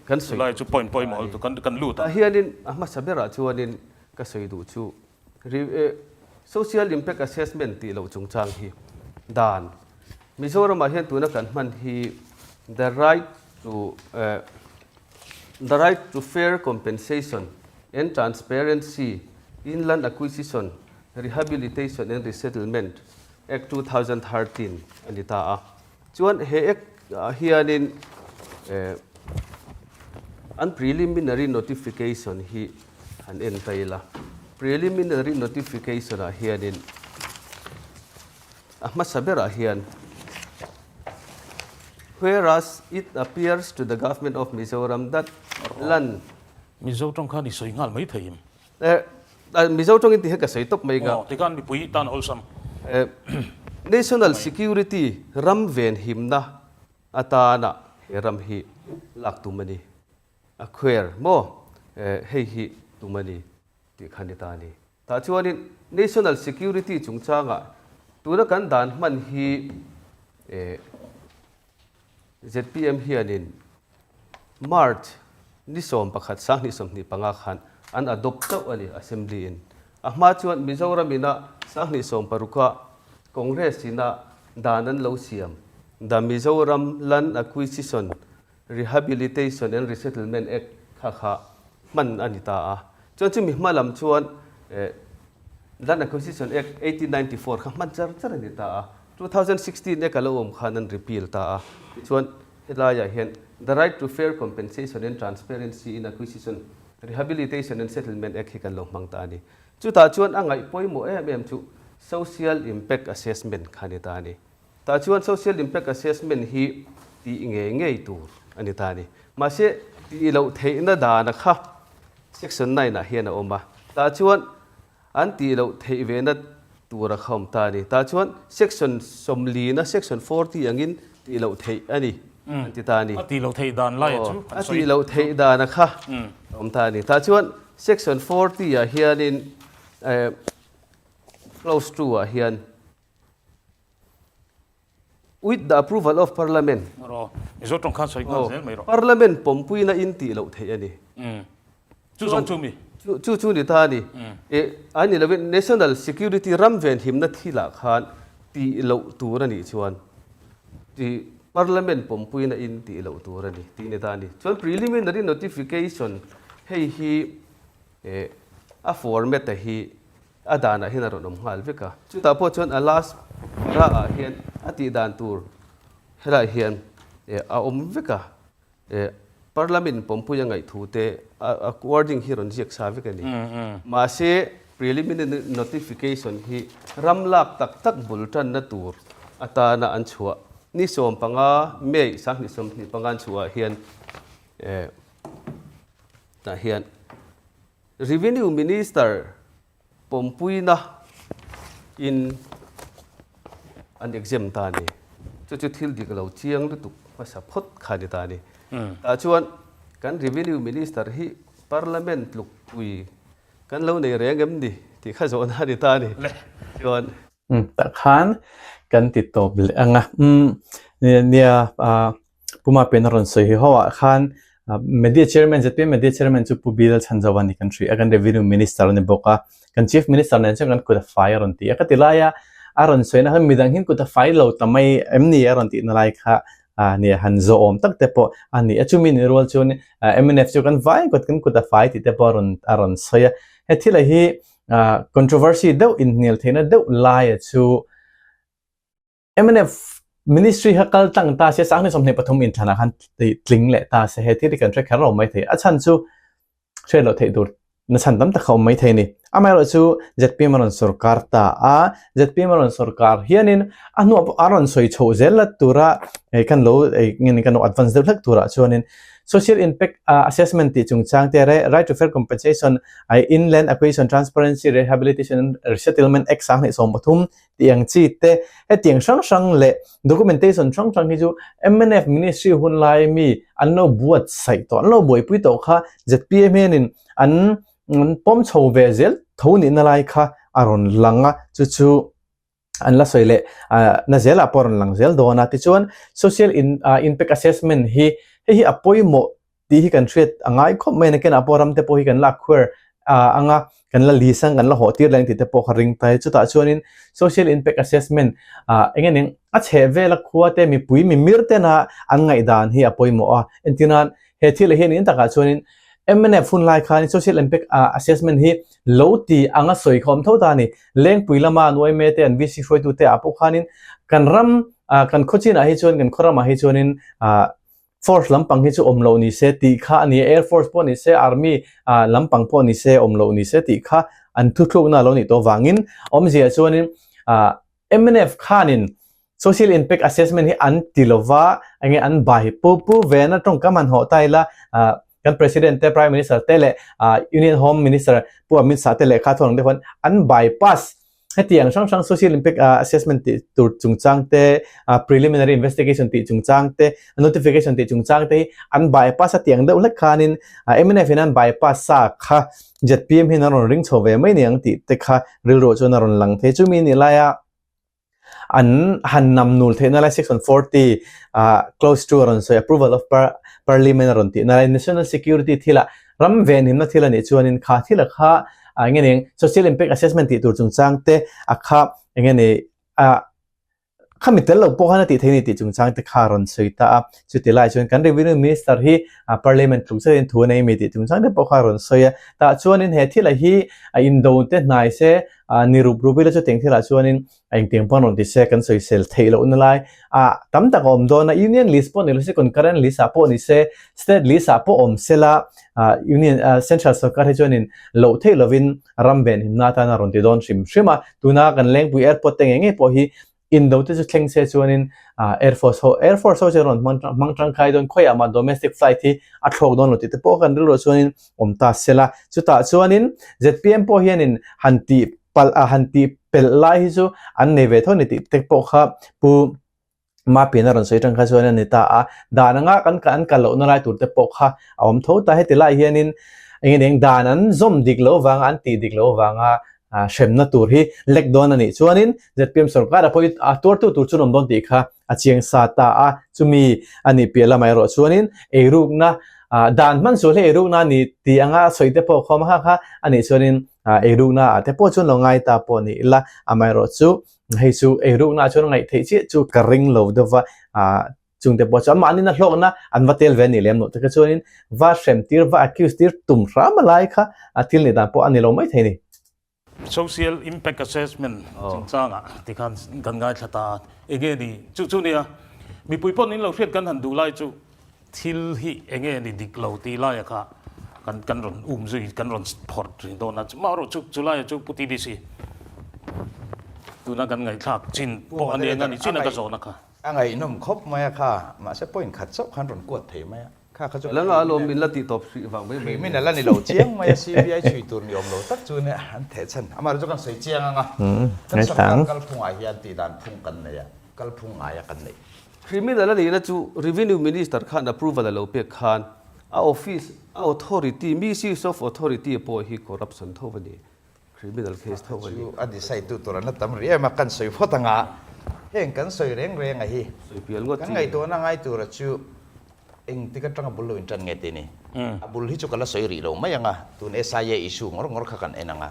kan sawi Chulai chu point pawimawh lutuk kan kan lut a. Tah hianin a hmasa berah chuanin ka sawi duh chu social impact assessment tih loh chungchang hi dan Mizoramah hian tuna kan hman hi the right to The right to fair compensation and transparency in land acquisition, rehabilitation and resettlement Act 2013 a ni ta a. Chuan he Act ah hianin an preliminary notification hi han en ta ila. Preliminary notification ah hianin A hmasa berah hian, Whereas it appears to the Government of Mizoram that land. Mizo tawng khan i sawi nghal mai thei em? Eh, Mizo tawngin ti hi ka sawi tawp mai ka. Aw, tikhan mipui tan awlsam. Eh, National Security ram venhimna atana he ram hi lak tum a ni. Acquire maw? Eh, hei hi tum a ni tih kha ni ta a ni. Tah chuanin National Security chungchangah tuna kan dan hman hi zpm hianin March ni 11 2025 khan an adopt chauh a ni Assembly in. A hma chuan Mizoram ina 2016 a Congress ina dan an lo siam The Mizoram Land Acquisition Rehabilitation and Resettlement Act kha kha hman a ni ta a. Chuan chumi hma lam chuan Land Acquisition Act 1894 kha hman char char a ni ta a. 2016 Act a lo awm khan an repeal ta a. Tichuan helaiah hian The Right to Fair Compensation and Transparency in Acquisition, Rehabilitation and Settlement Act hi kan lo hmang ta a ni. Chutah chuan a ngaih pawimawh em em chu Social Impact Assessment kha a ni ta a ni. Tah chuan Social Impact Assessment hi tih ngei ngei tur a ni ta a ni. Mahse, tih loh theihna dana kha Section 9 ah hian a awm a. Tah chuan an tih loh theih vehna tur a kha awm ta a ni. Tah chuan Section 40 na Section 40 angin tih loh theih a ni an ti ta a ni. A tih loh theih dan laia chu an sawi. A tih loh theih dana kha a awm ta a ni. Tah chuan Section 40 ah hianin Clause 2 ah hian With the approval of Parliament. Rawh. Mizo tawng khan sawi nghal zel mai rawh. Parliament pawmpuina in tih loh theih a ni. Chu zawng chu mi? Chu chu ni ta a ni. E, a ni lovin National Security ram venhimna thilah khan tih loh tur a nih chuan tih Parliament pawmpuina in tih loh tur a ni tih ni ta a ni. Chuan preliminary notification hei hi e, a format a hi A danah hian a rawn awm nghal vek a. Chutah pawh chuan a last ra ah hian a tih dan tur helaiah hian. A awm vek a, Parliament pawmpui a ngaih thu te a wording hi rawn ziak sa vek a ni. Mahse, preliminary notification hi ram lak tak tak bul tanna tur atana an chhuah ni 15 May 2025 an chhuah ah hian tah hian Revenue Minister Pawmpuina in an exam ta a ni. Chu chu thil dik lo chiang lutuk hmasa phawt kha a ni ta a ni. Tah chuan kan Revenue Minister hi Parliament tluk pui kan lo nei reng em ni tih kha zawhna a ni ta a ni. Chuan. Tah khan kan ti tawp leh ang a. Nia Puma pen a rawn sawi hi ho ah khan Media Chairman ZPM Media Chairman chu Pu Bill Chhanzova ni kan hria a, kan Revenue Minister a ni bawk a, kan Chief Minister nen chuan kan kut a fai a rawn ti a, ka ti lai a, a rawn sawi na khan midang hian kut a fai lo ta mai em ni a rawn tih na lai kha nia han zawhawm tak te pawh a ni a, chumi ni rual chuan mnf chu kan vai kut kan kut a fai tih te pawh a rawn a rawn sawi a, he thil a hi controversy deuh inhnial theihna deuh lai a chu Mnf Ministry kha kal tlang ta se, 2023 inthlanah khan tling leh ta se, he thil hi kan hre kher lo mai thei. A chhan chu hriat loh theih tur na chhan tam tak kha awm mai thei a ni. Amaherawh chu zpm a rawn sawrkar ta a, zpm a rawn sawrkar hianin a hnuah pawh a rawn sawi chhoh zel la tura hei kan lo nge ni kan lo advance deuh hlek turah chuanin Social Impact Assessment tih chungchang te Right to Fair Compensation, Inland Acquisition Transparency Rehabilitation and Resettlement Act 2013 Tiang chi te, hetiang hrang hrang leh documentation hrang hrang hi chu mnf ministry hun lai mi an lo buatsaih tawh, an lo buaipui tawh kha zpm hianin an pawm chho ve zel tho nihna lai kha a rawn lang a, chu chu an la sawi leh na zelah pawh a rawn lang zel dawn a. Tichuan social impact assessment hi hei hi a pawimawh tih hi kan hriat a ngai khawp mai a, nakinah pawh ram te pawh hi kan lak khuar anga kan la lis ang kan la hawh tir leng tih te pawh kha ring ta e. Chutah chuanin social impact assessment eng nge ning a chheh vela khua te mipui mimir tena an ngaihdan hi a pawimawh a, entirnan he thil ah hian in takah chuanin mnf hun lai khan social impact assessment hi lo ti anga sawi kha awm tho ta a ni. Lengpui lama an uaime te an VC hruaitu te ah pawh khanin kan ram kan khaw chinah hi chuan kan khaw ramah hi chuanin Force lampang hi chu awm loh ni se tih kha a ni a, Air Force pawh ni se, Army lampang pawh ni se awm loh ni se tih kha an thuthlukna a lo nih tawh vangin awmzia chuanin mnf khanin Social Impact Assessment hi an ti lova enge an bai pu pu vena tawngkam han hawh ta ila kan President te, Prime Minister te leh Union Home Minister Pu Amit Shah te lehkha thawh ang te khuan an bypass Hetiang hrang hrang Social Impact Assessment tih tur chungchang te, Preliminary Investigation tih chungchang te, Notification tih chungchang te hi an bypass a tiang deuh hlek khanin mnf in an bypass sa kha zpm hian an rawn ring chho ve mai ni ang tih te kha rilruah chuan a rawn lang thei. Chumi ni laia an han nam nul theihna lai Section 40 clause 2 a rawn sawi Approval of Parliament a rawn tihna lai National Security thilah Ram venhimna thil a nih chuanin kha thil a kha eng nge ning social impact assessment tih tur chungchang te a kha eng nge ni a kha mi tel lo pawh khan a tih theih a ni tih chungchang te kha a rawn sawi ta a. Chuti lai chuan kan revenue minister hi parliament tluk zetin thu a nei mi tih chungchang te pawh kha a rawn sawi a. Tah chuanin he thil a hi a indo te hnai se ni rup rup ila chutiang thilah chuanin A engtiang pawh an rawn ti se kan sawisel theih lohna lai ah tam tak a awm dawn a, Union list pawh ni lo se concurrent list ah pawh ni se state list ah pawh awm se la ah Union ah Central sorkar hi chuanin loh theih lovin ram venhimna atan a rawn ti dawn hrim hrim a, tuna kan Lengpui airport te ngei ngei pawh hi indo te chu thleng se chuanin ah Air Force ho Air Force ho chu an rawn hmang hmang tangkai dawn khawiah mah domestic flight hi a thlawk dawn lo tih te pawh kan rilruah chuanin awm ta se la, chutah chuanin zpm pawh hianin han tih palh a han tih pelh lai hi chu an nei ve tho ni tih te pawh kha Pu Mapian a rawn sawi tang kha chuan a ni ta a, dan anga kan an kal lohna lai tur te pawh kha a awm tho ta. Heti lai hianin eng nge eng dan an zawm dik loh vanga an tih dik loh vanga hremna tur hi lek dawn a nih chuanin zpm sorkar a pawh hi a tuartu tur chu an awm dawn tih kha a chiang sa ta a, chumi a nih piah lamah erawh chuanin eirukna dan hman sual hi eirukna a ni tih anga sawi te pawh khawm a kha kha a nih chuanin eirukna ah te pawh chuan lo ngai ta pawh ni ila, amaherawh chu hei chu eirukna ah chuan ngaih theih chiah chu ka ring lo deuh va, chung te pawh chu amahni na hlawkna an va tel ve a nih lem loh te kha chuanin va hrem tir va accuse tir tum hram a lai kha a thil nih dan pawh a ni lo mai thei a ni. Social Impact Assessment chungchangah tikhan kan ngaithla ta a, enge ni chu chu nia. Mipui pawn in lo hriat kan han duh lai chu thil hi enge ni dik lo tih laia kha kan kan rawn um zui kan rawn phawrh thin dawn a, chumah erawh chu chu laia chu Pu TBC tuna kan ngaihthlak chin pawh a ni eng a ni chin a ka zawhna kha. A ngaihnawm khawp mai a kha, mahse point khat chauh khan rawn kuat thei mai a. Kha kha chu Langa alawm min la tih tawp hrih vang mai mai. Min ala ni lo chiang mai a CBI chhui tur ni awm lo tak chu nia an theh chhan. Amaherawhchu kan sawi chiang ang a, kan sorkar kalphungah hian tih dan phung kan nei a, kalphung ngaia kan neih. Criminal a nihna chu Revenue Minister khan approval a lo pek khan a office, a authority, misuse of authority pawh hi corruption tho a ni. Criminal case tho a ni. Chu a decide tu tur an la tam rih em a, kan sawi phawt ang a, heng kan sawi reng reng a hi Sawi pial ngawt kan chi. ngaihtuahna ngai tura chu engtik atanga bul lo in tan nge tih ni. A bul hi chu ka la sawi rih lo mai ang a, tun SIA issue ngawr ngawr kha kan en ang a.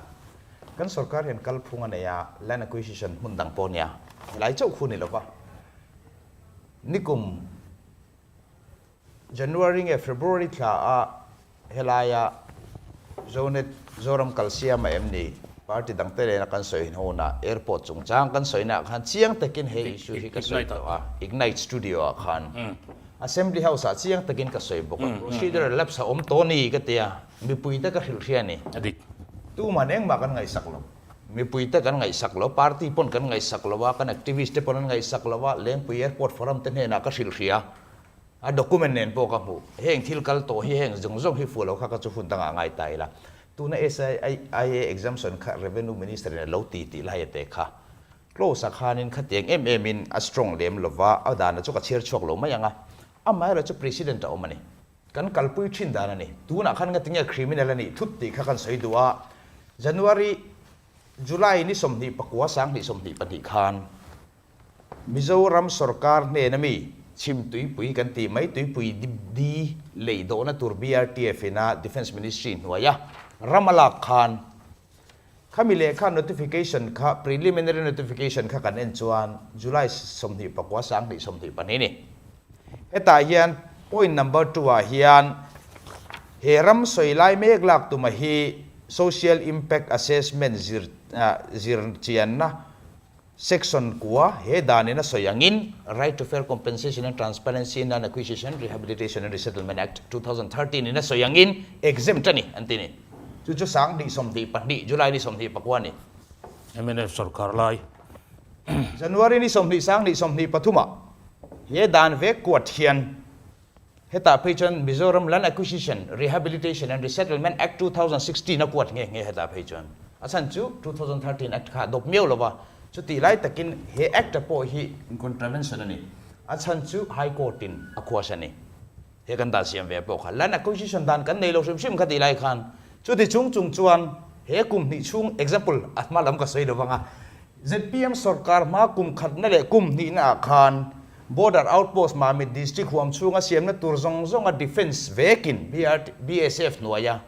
Kan sorkar hian kalphung a nei a, land acquisition hmun dang pawh nia, helai chauh khu ni lova nikum January nge February thla a helaia Zonet Zoram kalsiam a em ni? Party dangte lena kan sawi hnawna airport chungchang kan sawina ah khan chiang takin he issue hi ka sawi tawh a, Ignite Studio ah khan Assembly House ah chiang takin ka sawi bawk a, procedural lapse a awm tawh ni ka ti a, mipuite ka hrilh hria a ni. Tuman engmah kan ngaihsak lo. Mipuite kan ngaihsak lo, party pawn kan ngaihsak lo a, kan activist te pawn an ngaihsak lo a, Lengpui Airport Forum te hnenah ka hrilh hria. A document nen pawh ka hmuh. Heng thil kal tawh hi heng zawng zawng hi fuh lo kha ka chu hun dangah ngai ta ila. Tuna SIA exemption kha Revenue Minister in a lo ti tih lai a te kha. Close ah khanin khatiang em em in a strong lem lova, a dana chu ka chhiar chhuak lo mai ang a. Amaherawhchu chu President a awm a ni. Kan kalpui thin dan a ni. Tunah khan ngatinge criminal a nih thut tih kha kan sawi duh a. January, July ni 29 2022 khan Mizoram sorkar hnena mi chhim tuipui kan tih mai tuipui di lei dawhna tur BRTF ina Defence Ministry hnuaia ram a lak khan khami lehkha notification kha preliminary notification kha kan en chuan July 29 2022 ni. Hetah hian point number 2 ah hian he ram sawi lai mek lak tuma hi social impact assessment zir zir chianna Section kua, he danin a sawi angin Right to Fair Compensation and Transparency in Land Acquisition, Rehabilitation and Resettlement Act, 2013 in a sawi angin exempt a ni an ti ni. Chu chu 2022 July ni 24 a ni. Mnf sorkar lai. January ni 20 2023 ah he dan vek kuat hian Hetah phei chuan Mizoram Land Acquisition, Rehabilitation and Resettlement Act 2016 a kuat nghe nghe hetah phei chuan. A chhan chu 2013 Act kha a dawp miau lo va, chutih lai takin he Act a pawh hi in contravention a ni. A chhan chu High Court in a khuas a ni. He kan dan siam ve pawh kha Land Acquisition dan kan nei lo hrim hrim kha tih lai khan chuti chung chung chuan he kum hnih chhung example a hma lam ka sawi lo vang a, zpm sorkar hma kum khatna leh kum hnihna ah khan Border Outpost Mamit District huam chhunga siamna tur zawng zawnga Defence vekin BSF hnuaia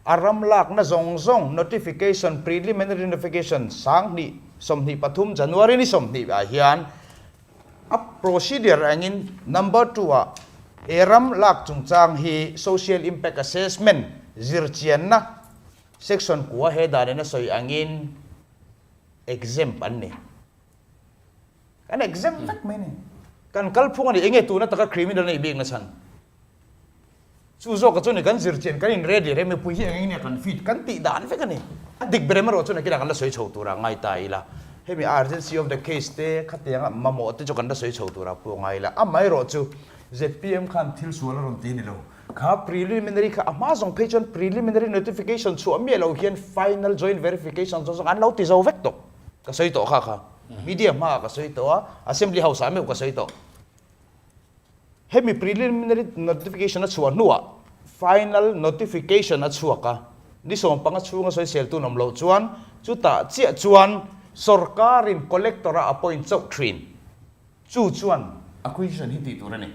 a ram lakna zawng zawng notification preliminary notification 2023 January ni 20 ah hian a procedure angin number 2 ah he ram lak chungchang hi Social Impact Assessment zirchianna section kua he danin a sawi angin exempt an ni. Kan exempt vek mai ni. Kan kalphung a ni. Enge tuna taka criminal a nih bik na chhan? Chu zawka chu ni kan zir chian kan in ready reng mipui hi eng enge kan fit kan tih dan vek a ni. A dik ber erawh chu nakinah kan la sawi chho tura ngai ta ila. Hemi urgency of the case te khatianga mamawh te chu kan la sawi chho tura pawh ngai ila. Amaherawh chu zpm khan thil sual a rawn ti ni lo. Kha preliminary kha a hma zawng phei chuan preliminary notification chhuah miah lo hian final joint verification zawng zawng an lo ti zo vek tawh. Ka sawi tawh kha kha. Media hmaah ka sawi tawh a, Assembly House ah meuh ka sawi tawh. Hemi preliminary notification a chhuah hnuah final notification a chhuak a, ni 15 chhunga sawisel tun awm loh chuan chutah chiah chuan sorkarin collector a appoint chauh thin. Chu chuan acquisition hi tih tur a ni.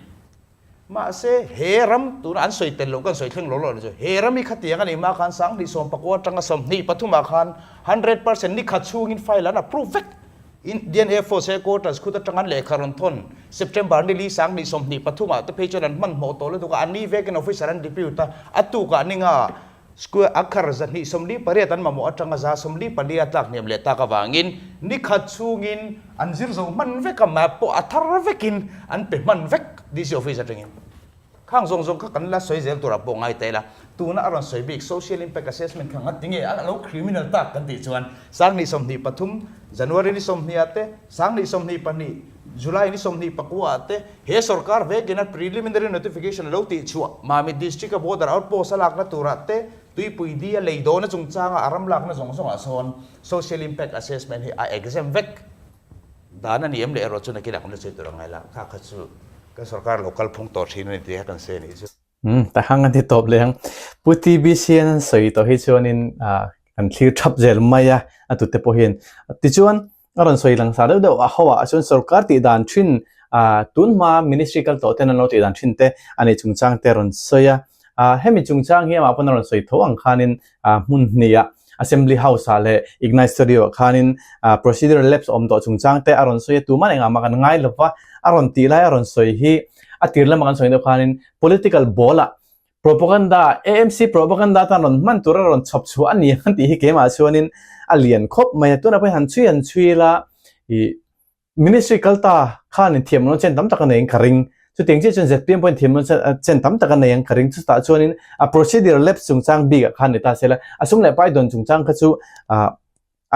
Mahse, he ram tuna an sawi tel loh kan sawi thleng lo lo chu he ram hi khatiang a nih hma khan 2019 atanga 23 ah khan 100% ni khat chhungin file an approve vek. Indian Air Force headquarters khut atanga an lehkha rawn thawn September ni li 2023 ah te phei chuan an hmanhmawh tawh lutuk a, an ni vekin officer an depute a, a tukah ni nga. Square acre 248 an mamawh atanga 144 a tlak hniam leh tak avangin ni khat chhungin an zir zo hman vek a, map pawh a thar vekin an pe hman vek DC office atangin. Khang zawng zawng kha kan la sawi zel turah pawh ngai ta ila, tuna a rawn sawi bik social impact assessment kha nghat tinge a lo criminal tak kan tih chuan 2023 January ni 20 ah te, 2022 July ni 24 ah te he sorkar vekin a preliminary notification a lo tih chhuah Mamit District a border outpost a lakna turah te Tuipui di a lei dawna chungchanga a ram lakna zawng zawngah sawn social impact assessment hi a exempt vek. Dan a ni em leh erawh chu nakinah kan la sawi tur a ngai la, kha kha chu kan sorkar lo kal phung tawh thin a ni tih kha kan sawi a nih chu. Umm, ta hang an ti tawp leh ang. Pu TBC-an an sawi tawh hi chuanin kan thlir thap zel mai a, a tute pawh hian. Tichuan, a rawn sawi lang sa deuh deuh a ho ah chuan sorkar tih dan thin tun hma ministry kal tawh ten an lo tih dan thin te a nih chungchang te a rawn sawi a. Hemi chungchang hi amah pawn a rawn sawi tho ang khanin hmun hnih ah Assembly House ah leh Ignite Studio ah khanin procedural lapse awm tawh chungchang te a rawn sawi a, tuman engah mah kan ngai lo va, a rawn tih lai a rawn sawi hi a tir lama kan sawi deuh khanin political ball ah propaganda AMC propaganda atan rawn hman tur a rawn chhawp chhuah a ni ang tih hi keimah chuanin a lian khawp mai a, tunah pawhin han chhui han chhui ila ih Ministry kal ta khanin thiamloh chen tam tak a nei ang ka ring. Chutiang chiah chuan zpm pawhin thiamloh chen tam tak a nei ang ka ring. Chutah chuanin a procedure lapse chungchang bikah khan ni ta se la, a sum leh pai dawn chungchang kha chu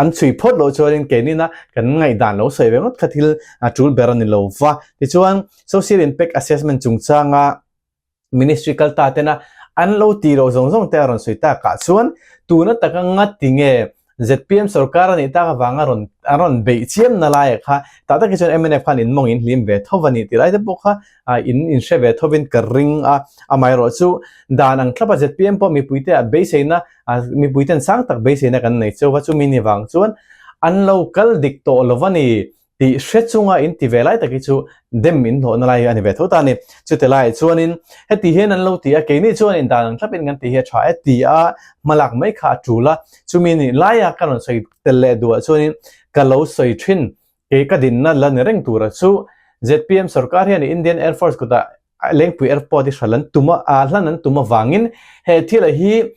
an chhui phawt loh chuanin keinina kan ngaihdan lo sawi ve ngawt kha thil tul ber a ni lo va. Tichuan social impact assessment chungchanga Ministry kal ta tena an lo tih loh zawng zawng te a rawn sawi tak ah chuan tuna taka ngati nge zpm sorkar a nih tak avanga rawn an rawn beih chiam na lai ah kha tah tak hi chuan mnf khan in mawng in hlim ve tho a ni tih lai te pawh kha in in hre ve tho in ka ring a amaherawh chu dan ang thlap a zpm pawh mipui te ah beiseina mipui ten sang tak beiseina kan nei chauh a chumi ni vang chuan an lo kal dik tawh lo a ni. Tih hre chunga in ti ve lai tak hi chu dem in hlawhna lai hi a ni ve tho ta a ni. Chute laiah chuanin heti hian an lo ti a, keini chuan in dan ang thlapin kan ti hi a tha e ti a hmalak mai kha a tul a. Chumi nih laia ka rawn sawi tel leh duhah chuanin ka lo sawi thin kei ka dinna la ni reng tura chu zpm sorkar hian Indian Air Force kutah Lengpui Airport hi hral an tum a, hlan an tum avangin he thil hi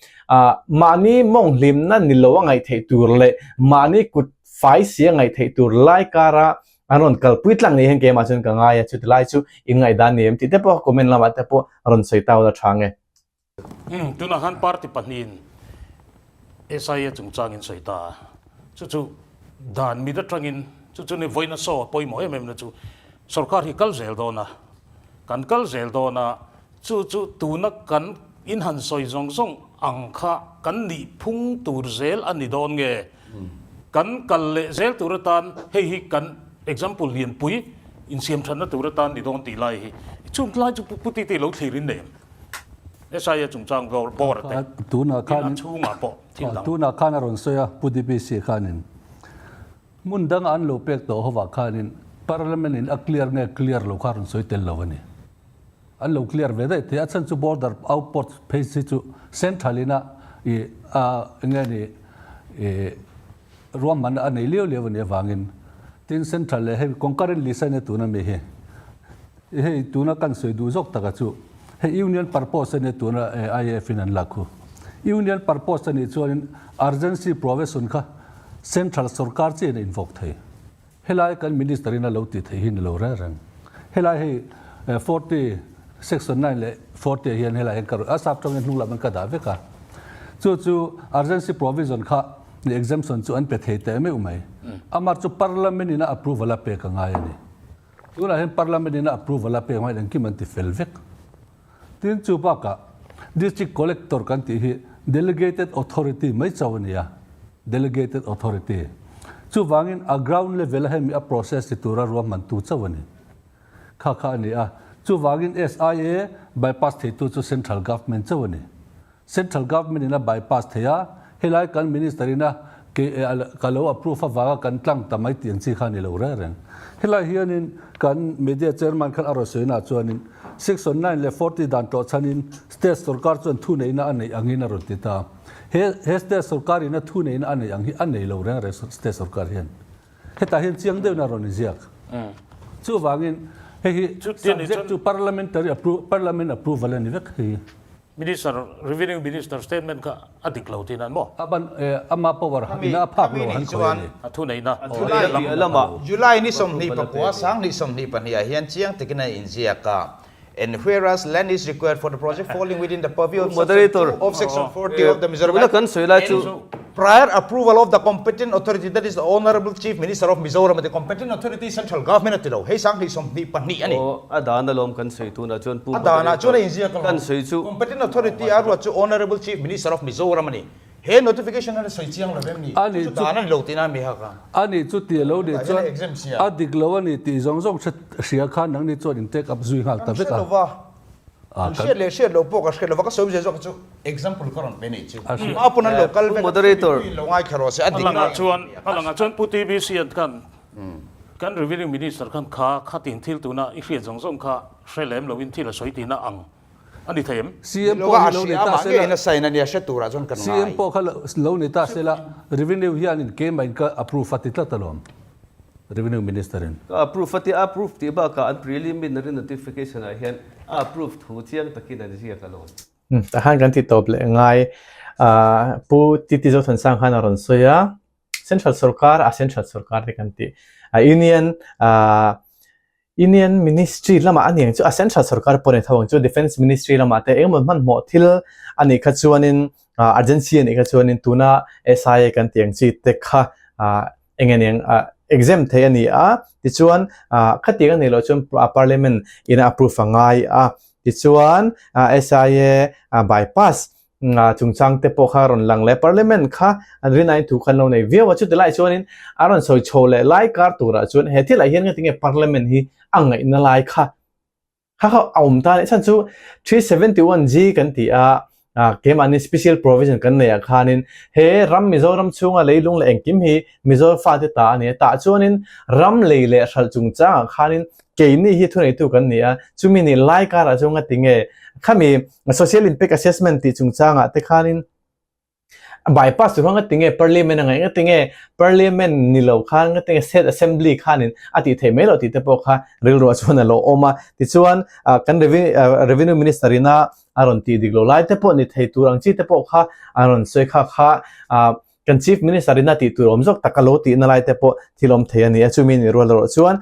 mahni mawng hlimna ni lo a ngaih theih tur leh mahni kut fai si a ngaih theih tur lai kara an rawn kalpui tlang ni hian keimah chuan ka ngai a, chuti lai chu in ngaihdan ni em tih te pawh comment lamah te pawh rawn sawi ta ula tha nge. Umm, tunah khan party pahnihin SIA chungchangin sawi ta a, chu chu dan mit atangin chu chu ni vawiina saw a pawimawh em em na chu sorkar hi kal zel dawn a, kan kal zel dawn a, chu chu tuna kan in han sawi zawng zawng ang kha kan nih phung tur zel a ni dawn nge? Kan kal leh zel tur atan hei hi kan example lianpui insiamthatna tur atan ni dawn tih lai hi chung lai chu pu titi lo thlir in nei em? SIA chungchang bawr te tin a chhungah pawh thil dang. Tunah khan a rawn sawi a Pu DPC khanin hmun danga an lo pek tawh hovah khanin Parliament in a clear nge clear lo kha a rawn sawi tel lo a ni. An lo clear ve daih thei a chhan chu border outpost phei si chu central ina i a enge ni i ruahmanna a nei liau liau a nih avangin tin central leh hei concurrent list a nia tuna mi hi hei tuna kan sawi duh zawk taka chu hei union purpose a nia tuna IAF in an lak khu union purpose a nih chuanin urgency provision kha central sorkar chiah in a invoke thei. Helai kan Minister in a lo tih theih hi ni lo reng reng. Helai hei 40, Section 9 leh 40 ah hian helai hian ka rawn, a sap tawngin hnung lam an ka dah vek a. Chu chu urgency provision kha exemption chu an pe thei teh meuh mai. Amah chu Parliament in a approval a pek a ngai a ni. Tunah hian Parliament in a approval a pek hmain engkim an ti fel vek. Tin chu bakah District Collector kan tih hi Delegated Authority mai chauh a ni a, Delegated Authority. Chuvangin a ground level a hemi a process ti tura ruahmantu chauh a ni. Kha kha a ni a. Chuvangin SIA bypass theitu chu Central Government chauh a ni. Central Government in a bypass thei a, helai kan Minister in a ka lo approve avanga kan tlang ta mai tih ang chi kha a ni lo reng reng. Helai hianin kan Media Chairman khan a rawn sawi naah chuanin Section 9 leh 40 dan tlawh chhanin State sorkar chuan thuneihna a neih angin a rawn ti ta. He he State sorkar in a thuneihna a neih ang hi a nei lo reng reng State sorkar hian. Hetah hian chiang deuhin a rawn inziak. Chuvangin hei hi subject to parliamentary approval parliament approval a ni vek hei. Minister, Revenue Minister statement kha a dik lo tihna an maw? A ban ama power ina a phak lo han khawi a ni. A thu neihna. July lamah. July ni 29 2022 ah hian chiang takin a inziak a, And whereas land is required for the project falling within the purview of section 2 of section 40 of the Mizoram Act, kan sawi lai chu. Prior approval of the competent authority that is the Honourable Chief Minister of Mizoram the competent authority central government a ti lo. Hei 2022 a ni. Aw, a dan alawm kan sawi tunah chuan Pu A danah chuan a inziak alawm. Kan sawi chu. Competent authority a ruat chu Honourable Chief Minister of Mizoram a ni. He notification hian a sawi chiang lo em ni? A ni Chu dan a ni lo tihna a mi hak a. A ni chu ti lo ni Tah hian chuan a exam sia. a dik lo a ni tih zawng zawng hria khan nangni chuan in take up zui nghal ta Kan vek hre a. lo va. An hriat leh hriat loh pawh ka hriat lo va, ka sawi zia zawk chu example ka rawn pe nei chu. A pawn an lo kal vek a, Moderator. mipui in lo ngaithla rawh se, a A dik langah lai. chuan, a langah chuan Pu TBC an khan kan Revenue Minister khan kha khatin thil tuna i hriat zawng zawng kha hre lem loin thil a sawi tihna ang a ni thei em? CM Ni pawh lova hi a lo ni hria ta amah sela. ngeiin a sign a nia hre turah chuan kan CM ngai. pawh kha lo ni ta sela, Revenue hianin keimah in ka approve a ti tlat alawm. Revenue Minister in. Ka approve a ti a, approve tih bakah an preliminary notification ah hian a approve thu chiang takin an ziak alawm. Tah khan kan ti tawp leh ngai. Pu Titi Zothansang khan a rawn sawi a, Central Sorkar a Central Sorkar te kan ti. Union Union Ministry lamah a ni ang chu a Central Sorkar pawh a ni tho ang chu Defence Ministry lamah te engemaw hmanhmawh thil a nih kha chuanin urgency a nih kha chuanin tuna SIA kan tih ang chi te kha eng eng ah exam theih a ni a, tichuan ah khatiang a nih loh chuan parliament in a approve a ngai a, tichuan ah SIA bypass chungchang te pawh kha a rawn lang leh parliament kha an rinai thu kha an lo nei viau a, chuti lai chuanin a rawn sawi chho leh lai kar turah chuan he thil ah hian ngatinge parliament hi a ngaihna lai kha Kha kha a awm ta leh chhan chu 371G kan ti a, keimahni special provision kan nei ah khanin he ram Mizoram chhunga leilung leh engkim hi Mizo fate ta a ni a, tah chuanin ram lei leh hralh chungchang ah khanin keini hi thuneitu kan ni a, chumi nih lai karah chuan nga tinge khami social impact assessment tih chungchang ah te khanin Bypass tur kha nga tinge Parliament a ngaih nga tinge Parliament ni lo khan nga tinge State Assembly khanin a tih theih mai loh tih te pawh kha rilruah chuan a lo awm a. Tichuan kan Revenue Minister ina a rawn tih dik lo lai te pawh ni thei tur ang chi te pawh kha a rawn sawi kha kha kan Chief Minister ina tih tur awm zawk tak a lo tihna lai te pawh thil awm thei a ni a. Chumi ni rual erawh chuan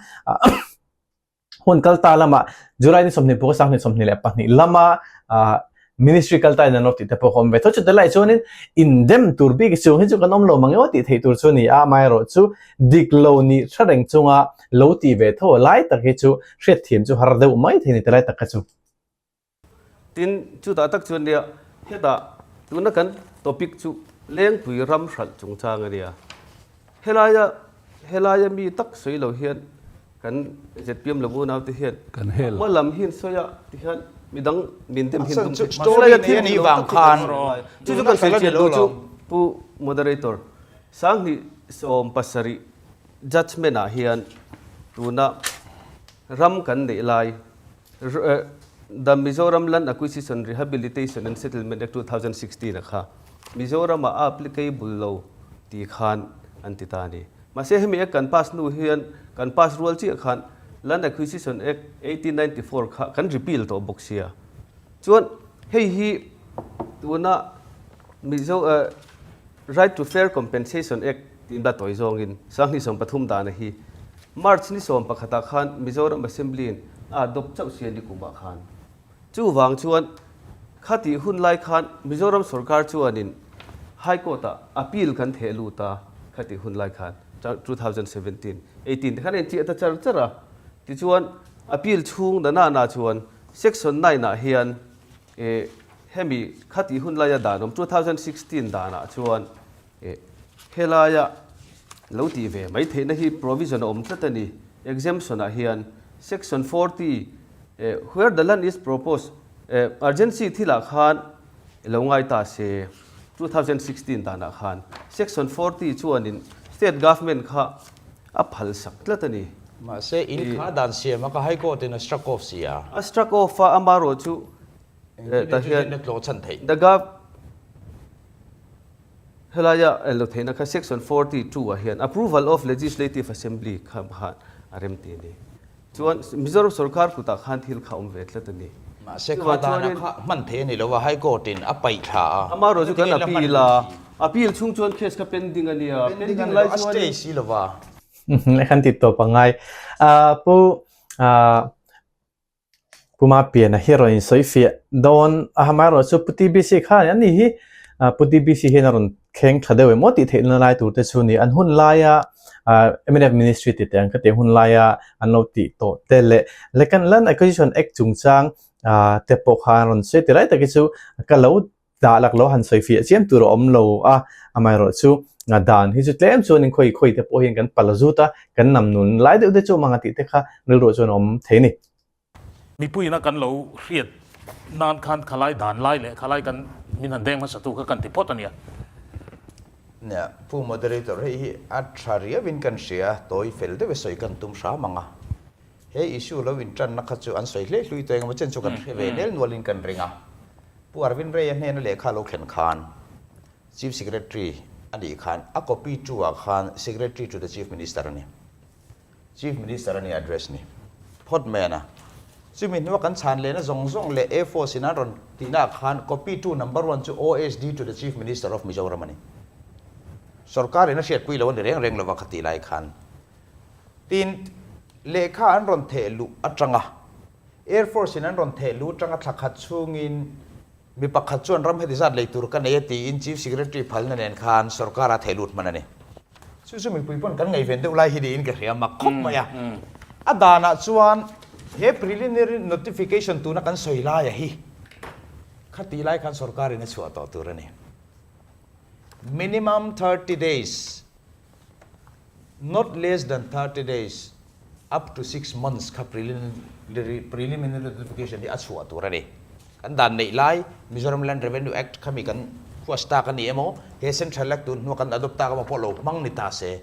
hun kal ta lama July ni 20 pawh sang ni 22 lama ministry kal ta in an lo tih te pawh awm ve tho chu telai chuanin indem tur bik chu hi chu kan awm lo mang emaw tih theih tur chu ni a amaherawh chu dik lo ni hre reng chunga lo ti ve tho lai tak hi chu hriat thiam chu har deuh mai thei ni telai tak kha chu. Tin, chutah tak chuan nia, hetah tuna kan topic chu Lengpui ram hralh chungchang a nia. Helaia helaia mi tak sawi lo hian kan zpm lo unaute hian Kan hel. hma lam hi an sawi a tihian midang min dem hin tum Chu thei. story Helaia nei thil a nih dik lo vang tak hi khan kan sawi ngai. Chu chu kan sawi chian duh chu Pu Moderator, 2017 judgement ah hian tuna ram kan neih lai The Mizoram Land Acquisition, Rehabilitation and Settlement Act 2016 a kha Mizoram-ah a applicable lo tih khan an ti ta a ni. Mahse hemi Act kan pass hnu hian kan pass rual chiah khan Land Acquisition Act 1894 kha kan repeal tawh bawk sia. Chuan hei hi tuna Mizo Right to Fair Compensation Act tih la tawi zawngin 2023 dana hi March ni 11 ah khan Mizoram Assembly in a adopt chauh si a ni kumah khan. Chuvang chuan khatih hun lai khan Mizoram sorkar chuanin High Court ah appeal kan theh lut a, khatih hun lai khan 2017, 18 te khan a inchiah ta char char a. Tichuan appeal chhung na na na chuan Section 9 ah hian hemi khatih hun laia dan awm 2016 danah chuan Helaia lo tih ve mai theihna hi provision a awm tlat a ni. Exemption ah hian Section 40 where the land is proposed urgency thilah khan lo ngai ta se 2016 danah khan Section 40 chuanin State Government kha a phal sak tlat a ni. Mahse in kha dan siam a ka High Court in a struck off si a. A struck off a amarawhchu tah hian the Gov. Helaia lo theihna kha Section 42 ah hian Approval of Legislative Assembly kha khan a rem ti a ni. Chuan Mizoram sorkar kutah khan thil kha awm ve tlat a ni. Mahse kha dana kha hman thei a ni lo a, High Court in a paih thla a. Amaherawh chu kan appeal a, appeal chhung chuan case kha pending a nia, pending lai chuan. A stay si lo va. Khan ti tawp a ngai. Pu Pu Mapiana hi rawn insawi fiah dawn a, amaherawh chu Pu TBC khan an ni hi Pu TBC hian a rawn kheng tha deuh em aw tih theihna lai tur te chu ni. An hun laia mnf ministry tih teh ang ka tih hun laia an lo tih tawh te leh Lekan Land Acquisition Act chungchang te pawh kha an rawn sawi ti lai tak hi chu ka lo dah lak lo han sawi fiah chiam tur a awm lo a, amaherawh chu dan hi chu tlem chuan in khawi khawi te pawh hian kan pal zut a, kan nam nun lai deuh te chu awm ang a tih te kha rilruah chuan a awm thei a ni. Mipuiin a kan lo hriat nan khan khalai dan lai leh khalai kan min han deng hmasa tu kha kan ti phawt a nia. Nia, Pu Moderator, hei hi a tha riauin kan hria, tawi fel deuh e sawi kan tum hram ang a. He issue lo intanna kha chu an sawi hlei hlui tawh engemaw chen chu kan hre ve nel nualin kan ring a. Pu Arvind Ray-a hnena lehkha lo thlen khan Chief Secretary a nih khan a copy tu ah khan Secretary to the Chief Minister a ni. Chief Minister a ni address ni phawt mai a na. Chumi hnua kan chhan lehna zawng zawng leh A force in an rawn tihna ah khan copy tu number one chu OSD to the Chief Minister of Mizoram a ni. Sorkar in a hriatpui lo a ni reng reng lova kha tih lai khan. Tin, lehkha an rawn theh luh atanga Air Force in an rawn theh luh atanga thla khat chhungin mi pakhat chuan ram heti zat lei tur ka nei a tiin Chief Secretary phalna nen khan sorkar a theh lut hman a ni. Chu chu mipui pawn kan ngaihven deuh lai hi niin ka hria mak khawp mai a. A danah chuan he preliminary notification tuna kan sawi laia hi khatih lai khan sorkar in a chhuah tawh tur a ni. Minimum 30 days. Not less than 30 days, up to 6 months kha preliminary preliminary notification hi a chhuah tur a ni. Kan dan neih lai Mizoram Land Revenue Act kha mi kan huas tak a ni emaw, he Central Act tun hnua kan adopt tak emaw pawh lo hmang ni ta se.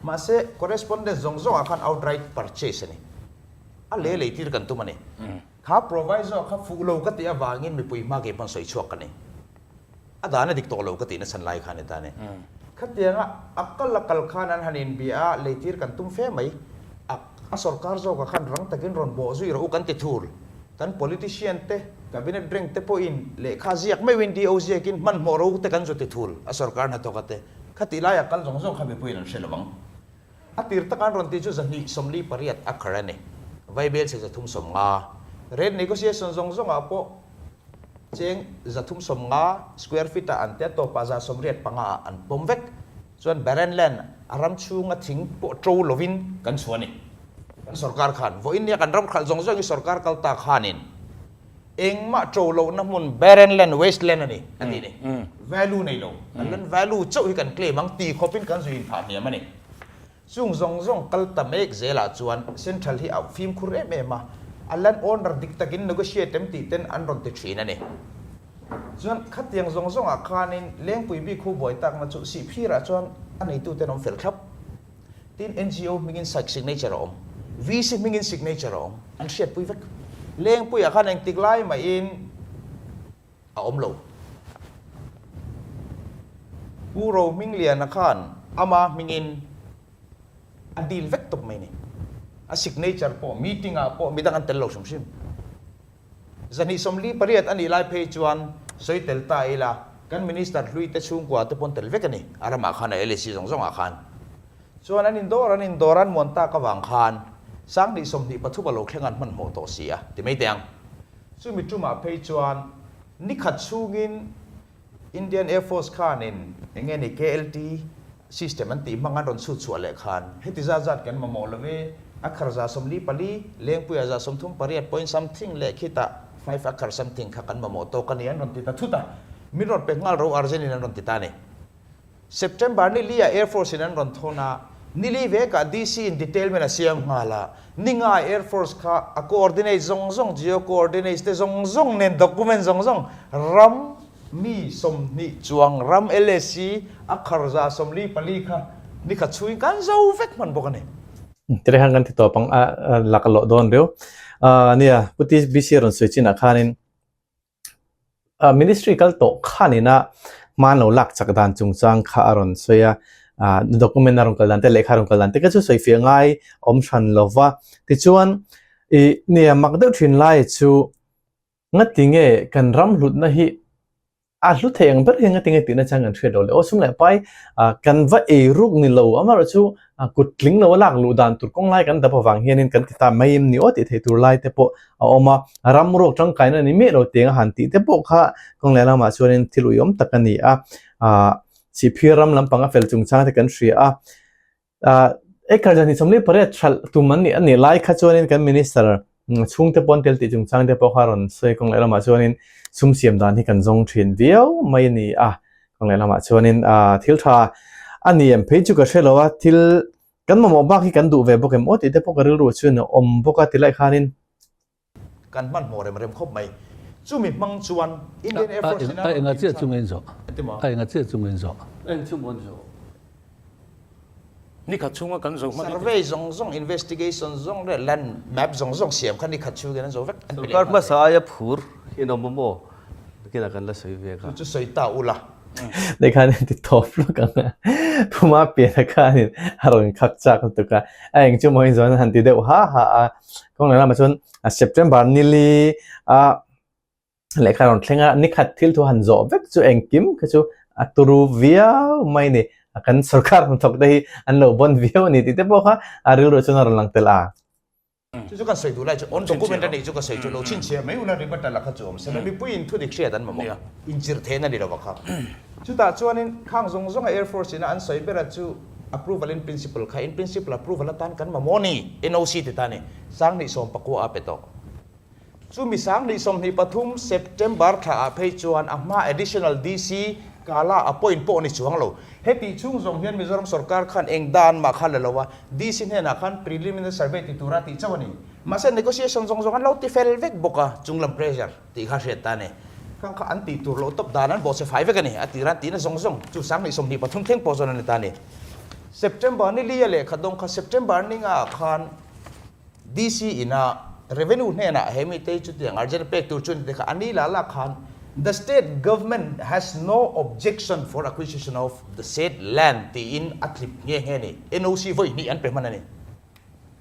Mahse, correspondence zawng zawngah khan outright purchase a ni. A lei lei tir kan tum a ni. Kha proviso kha fuh lo ka tih avangin mipui hma kei pawn sawi chhuak ka ni. A dan a dik tawh lo ka tihna chhan lai kha a ni ta a ni. Khatianga a kal a kal khan an han inbia a, leitir kan tum fe mai. A a sorkar zawkah khan rang takin rawn bawh zui rawh u kan ti thur. Kan politician te, cabinet rank te pawhin lehkha ziak meuhin DO ziakin hmanhmawh rawh u te kan zu ti thur a sorkar hnathawka te. Khatih laia kal zawng zawng kha mipuiin an hre lo ang. A tir taka an rawn tih chu 248 a khar a ni. Vaibel chhe 350. Rate negotiation zawng zawngah pawh cheng 350 square feet ah an tia tawpah 85 ah an pawm vek. Chuan barren land a ram chhunga thing pawh to lovin kan chhuah a ni. Kan sorkar khan vawiin nia kan ram khalh zawng zawng hi sorkar kal ta khanin engmah to lohna hmun barren land, waste land a ni a tih ni. Value nei lo. Kan land value chauh hi kan claim ang ti khawpin kan zui inphah hniam a ni. Chung zawng zawng kal ta mek zelah chuan Central hi a fimkhur em em a, a land owner dik takin negotiate em tih ten an rawn ti thin a ni. Chuan khatiang zawng zawngah khanin Lengpui bik hu buai takna chu Sihphirah chuan a neituten awm fel thlap. Tin NGO hmingin signature a awm, VC hmingin signature a awm, an hriatpui vek. Lengpuiah khan engtik lai mahin a awm lo. Pu Rohmingliana khan ama hmingin a deal vek tawp mai ni. A signature pawh meeting ah pawh midang an tel lo hrim hrim. 248 a nih lai phei chuan sawi tel ta ila kan minister hlui te chhungkua te pawn tel vek a ni a ramah khan a LAC zawng zawngah khan. Chuan an indawr an indawr an muan tak avang khan 2023 a lo thleng an hmanhmawh tawh si a ti mai teh ang. Chumi tumah phei chuan nikhat chhungin Indian Air Force khanin eng nge ni KLT system an tih hmang an rawn chhut chhuah leh khan heti zat zat kan mamawh lo e, a khar 48, Lengpuia 38 point something leh khitah five a khar something kha kan mamawh tawk a ni an rawn ti ta thut a, min rawn pe nghal ro urgent in an rawn ti ta a ni. September ni li ah Air Force in an rawn thawn a, ni li vekah DC in detailment a siam nghal a, ni nga Air Force kha a coordinate zawng zawng, geo coordinates te zawng zawng nen document zawng zawng ram mi 20 chuang ram LAC a khar 44 kha ni khat chhungin kan zo vek hman bawk a ni. Tirehang kan ti tawp ang a lak a lawh dawn riau. Nia, Pu TBC rawn sawi chinah khanin Ministry kal tawh khanina hman lo lak chak dan chungchang kha a rawn sawi a, document a rawn kal dan te lehkha a rawn kal dan te kha chu sawi fiah ngai awm hran lo va. Tichuan ih nia mak deuh thin lai chu. Ngatinge kan ram hlutna hi a hlu thei ang ber hian ngatinge tihna chang kan hriat lo le aw sum leh pai kan va ei ruk ni lo amaherawh chu kut tling lo a lak luh dan tur kawng lai kan dap avang hianin kan ti ta mai em ni aw tih theih tur lai te pawh a awm a, ram ruak tangkaina ni miah lo tiang a han tih te pawh kha kawng leh lamah chuanin thil uiawm tak a ni a, Sihphir ram lampang a fel chungchang te kan hria a. Acre zahnih 48 hralh tum an nih a nih lai kha chuanin kan minister chhungte pawh an tel tih chungchang te pawh kha rawn sawi kawng leh lamah chuanin sum siam dan hi kan zawng thin viau mai a ni a, kawng leh lamah chuanin thil tha a ni em phei chu ka hre lo a, thil kan mamawh bak hi kan duh ve bawk em aw tih te pawh ka rilru chuan a awm bawk a ti lai khanin. Kan hmanhmawh rem rem khawp mai. Chumi hmang chuan Indian Air Force in a A enga chiah chu ngain zawh. A enga chiah chu ngain zawh. Eng chu mawn zawh. Nikhat chhunga kan zo hman. Survey zawng zawng, investigation zawng leh land map zawng zawng siam kha nikhat chhungin an zo vek. An pe leh Sorkar nghal hmasa thei. aia phur in awm a maw? Nakinah kan la sawi ve kha. Chu chu sawi ta ula. Leh khan in ti tawp lawk ang a. Puma pian a khanin a rawn khak chak lutuk a. A eng chu maw in zawn a han ti deuh ha ha a. Kawng leh lamah chuan September nili a lehkha rawn thleng a, nikhat thil thu han zawh vek chu engkim kha chu a turu viau mai a ni. Kan sorkar hnathawk te hi an lo bawn viau a ni tih te pawh kha a rilru chuan a rawn lang tel a. Chu chu kan sawi duh lai chu on document a nih chu ka sawi chu lo chhinchhiah mai ula rebuttal a kha chu awm se la mipuiin thu dik hriat an mamawh inchirh theihna ni lo a kha. Chutah chuanin khang zawng zawnga Air Force ina an sawi ber a chu Approval in principle kha in principle approval atan kan mamawh ni, NOC ti ta ni, 2019 a pe tawh. Chumi 2023 September thla ah phei chuan a hma additional DC Kala appoint pawh ni chuang lo. Heti chhung zawng hian Mizoram sorkar khan eng dan mah kha la lo a, DC hnenah khan preliminary survey ti tura tih chauh a ni. Mahse negotiation zawng zawng an lo ti fel vek bawk a, chunglam pressure. Tih kha hriat ta a ni. Khang kha an tih tur loh tawp dan an bawhchhe fai vek a ni. A tir an tihna zawng zawng chu 2023 thleng pawh zawn a ni ta a ni. September ni lia lehkha dawng kha September ni ngaah khan DC ina Revenue hnenah he mite chutiang urgent pek tur chu a ni te kha a ni la la khan The state government has no objection for acquisition of the said land tiin a tlip nghe nghe a ni. NOC vawi hnih an pe hman a ni.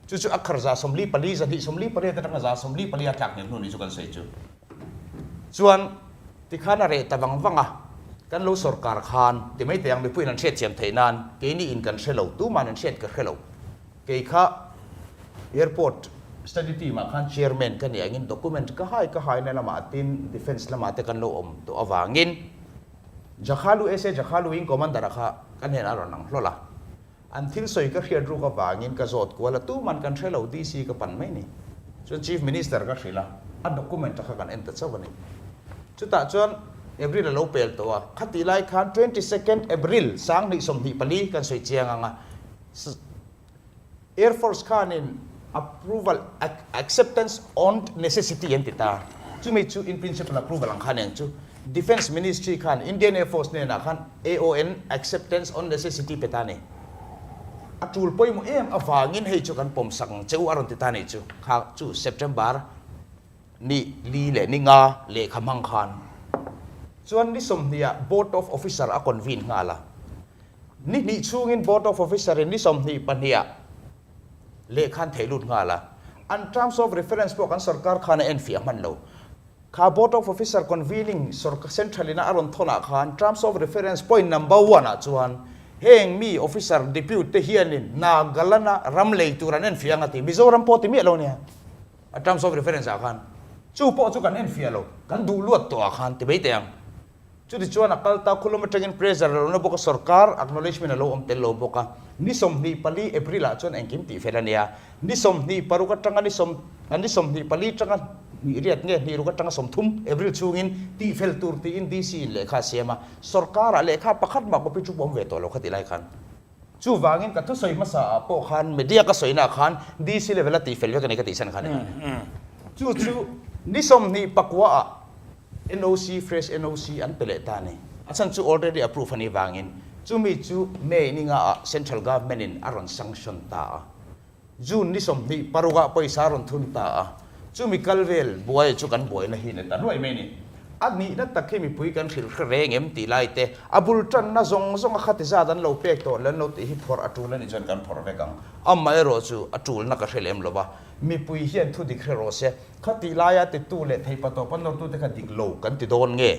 Chu chu a khar 44, 248 atanga 44 a tlak hmel hnu ni chu kan sawi chu. Chuan tikhan a reh ta vang vang a, kan lo sorkar khan ti mai teh ang mipuiin an hriatthiam theih nan keini in kan hre lo, tuman an hriat ka hre lo. Kei kha airport study team ah khan chairman ka nih angin document ka hai ka haina lamah tin defence lamah te kan lo awm tawh avangin Jakhalu SA Jakhalu in commander a kha ka hnenah a rawn lang hlawl a. An thil sawi ka hriat ruk avangin ka zawt kual a, tuman kan hre lo, DC ka pan mai ni. Chuan Chief Minister ka hrilh a, a document kha kan en ta chauh a ni. Chutah chuan April a lo pel tawh a, khatih lai khan 22nd April 2024 kan sawi chiang ang a, Air Force khanin approval, acceptance on necessity an ti ta. Chumi chu in principle approval ang khan eng chu. Defence Ministry khan Indian Air Force hnenah khan AON, Acceptance on Necessity, pe ta a ni. A tul pawimawh em avangin hei chu kan pawm sak ang che u a rawn ti ta a nih chu. Kha chu September ni li leh ni nga lehkha hmang khan chuan ni sawmhnih ah Board of Officer a convene nghal a. Ni hnih chhungin Board of Officer in ni 22 ah lehkha an thei lut nghal a. An Terms of Reference pawh kan sorkar khan a enfiah hman lo. Kha Board of Officer Convening sorkar Central ina a rawn thawn ah khan Terms of Reference point number one ah chuan heng mi Officer Depute te hianin Nagaland a ram lei tur an enfiah ang a ti. Mizoram pawh ti miah lo nia a Terms of Reference ah khan. Chu pawh chu kan enfiah lo, kan duh luat tawh ah khan ti mai teh ang. Chutichuan a kal ta khulum atangin pressure a lo na bawk a, sorkar acknowledgement a lo awm tel lo bawk a. Ni 24 April ah chuan engkim tih fel a nia. Ni 26 atanga ni sawm ni 24 atanga hnih riat nge hnih ruk atanga 30 April chhungin tih fel tur tiin DC in lehkha a siam a. Sorkar ah lehkha pakhat mah copy chu pawm ve tawh lo kha ti lai khan. Chuvangin ka thusawi hmasa ah pawh khan media ka sawina ah khan DC level a tih fel vek a ni ka tih chhan khan Chu chu ni 24 ah NOC, fresh NOC an pe leh ta a ni. A chhan chu already approve a nih vangin chumi chu May ni nga ah Central Government in a rawn sanction ta a. June ni 26 ah pawisa a rawn thun ta a. Chumi kal vel buai chu kan buaina hi ni ta nuai mai a ni. A nihna tak hi mipui kan hrilh hre reng em tih lai te, a bul tanna zawng zawng a khati zat an lo pek tawh leh an lo tih hi phawrh a tul a nih chuan kan phawrh vek ang. Amaherawh chu a tulna ka hre lem lo va, mipui hian thu dik hre rawh se. Khatih laia titu leh theipa tawpa nawrtute kha dik lo kan ti dawn nge?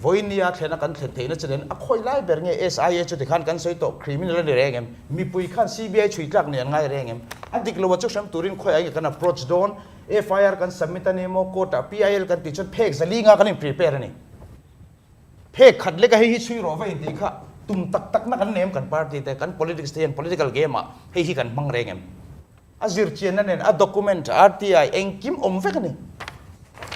Vawinia thlena kan thlen theihna chu nen a khawi lai ber nge SIA chu tikhan kan sawi tawh criminal a ni reng em? Mipui khan CBI chhui tlak nih an ngai reng em? A dik lo a chu hrem turin khawi ah nge kan approach dawn? FIR kan submit a ni maw? Court ah PIL kan tih chuan phek zali nga kan in prepare a ni. Phek khat leka hei hi chhui rawh va intih kha tum tak tak na kan nei em kan party te, kan politics te hian political game ah hei hi kan hmang reng em? A zirchianna nen a document, RTI, engkim awm vek a ni.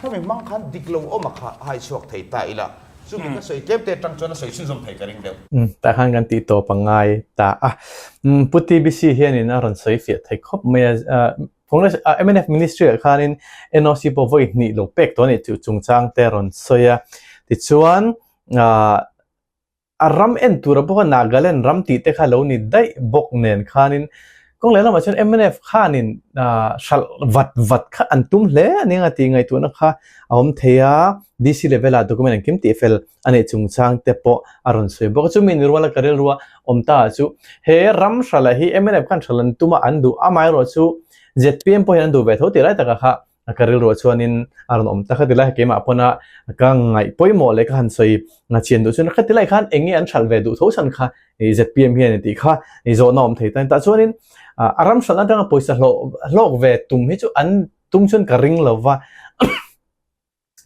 Khami hmang khan dik lo awm a kha hai chhuak thei ta ila, chumi ka sawi tlem te atang chuan a sawi chhunzawm thei ka ring deuh. Tah khan kan tih tawp a ngai ta a. Pu TBC hianin a rawn sawi fiah thei khawp mai a. Congress, mnf Ministry ah khanin NOC pawh vawi hnih lo pek tawh a nih chu chungchang te a rawn sawi a. Tichuan, A ram en tura bawka Nagaland ram tih te kha lo ni daih bawk nen khanin kawng lehlamah chuan mnf khanin hralh vat vat kha an tum hle a nia tih ngaihtuahna kha a awm thei a, DC level ah document engkim tih fel a neih chungchang te pawh a rawn sawi bawk a. Chumi ni ruala ka rilrua awm ta ah chu he ram hralh ah hi mnf khan hralh an tum a an duh amaherawh chu zpm pawh hian an duh ve tho tih lai takah kha ka rilruah chuanin a rawn awm ta kha tilai keimah pawna ka ngaih pawimawh leh ka han sawi chian duh chuan kha tilai khan eng nge an hralh ve duh tho chhan kha zpm hian tih kha zawhna awm thei ta tah chuanin a ram hralh atanga pawisa hlawh hlawk ve tum hi chu an tum chuan ka ring lova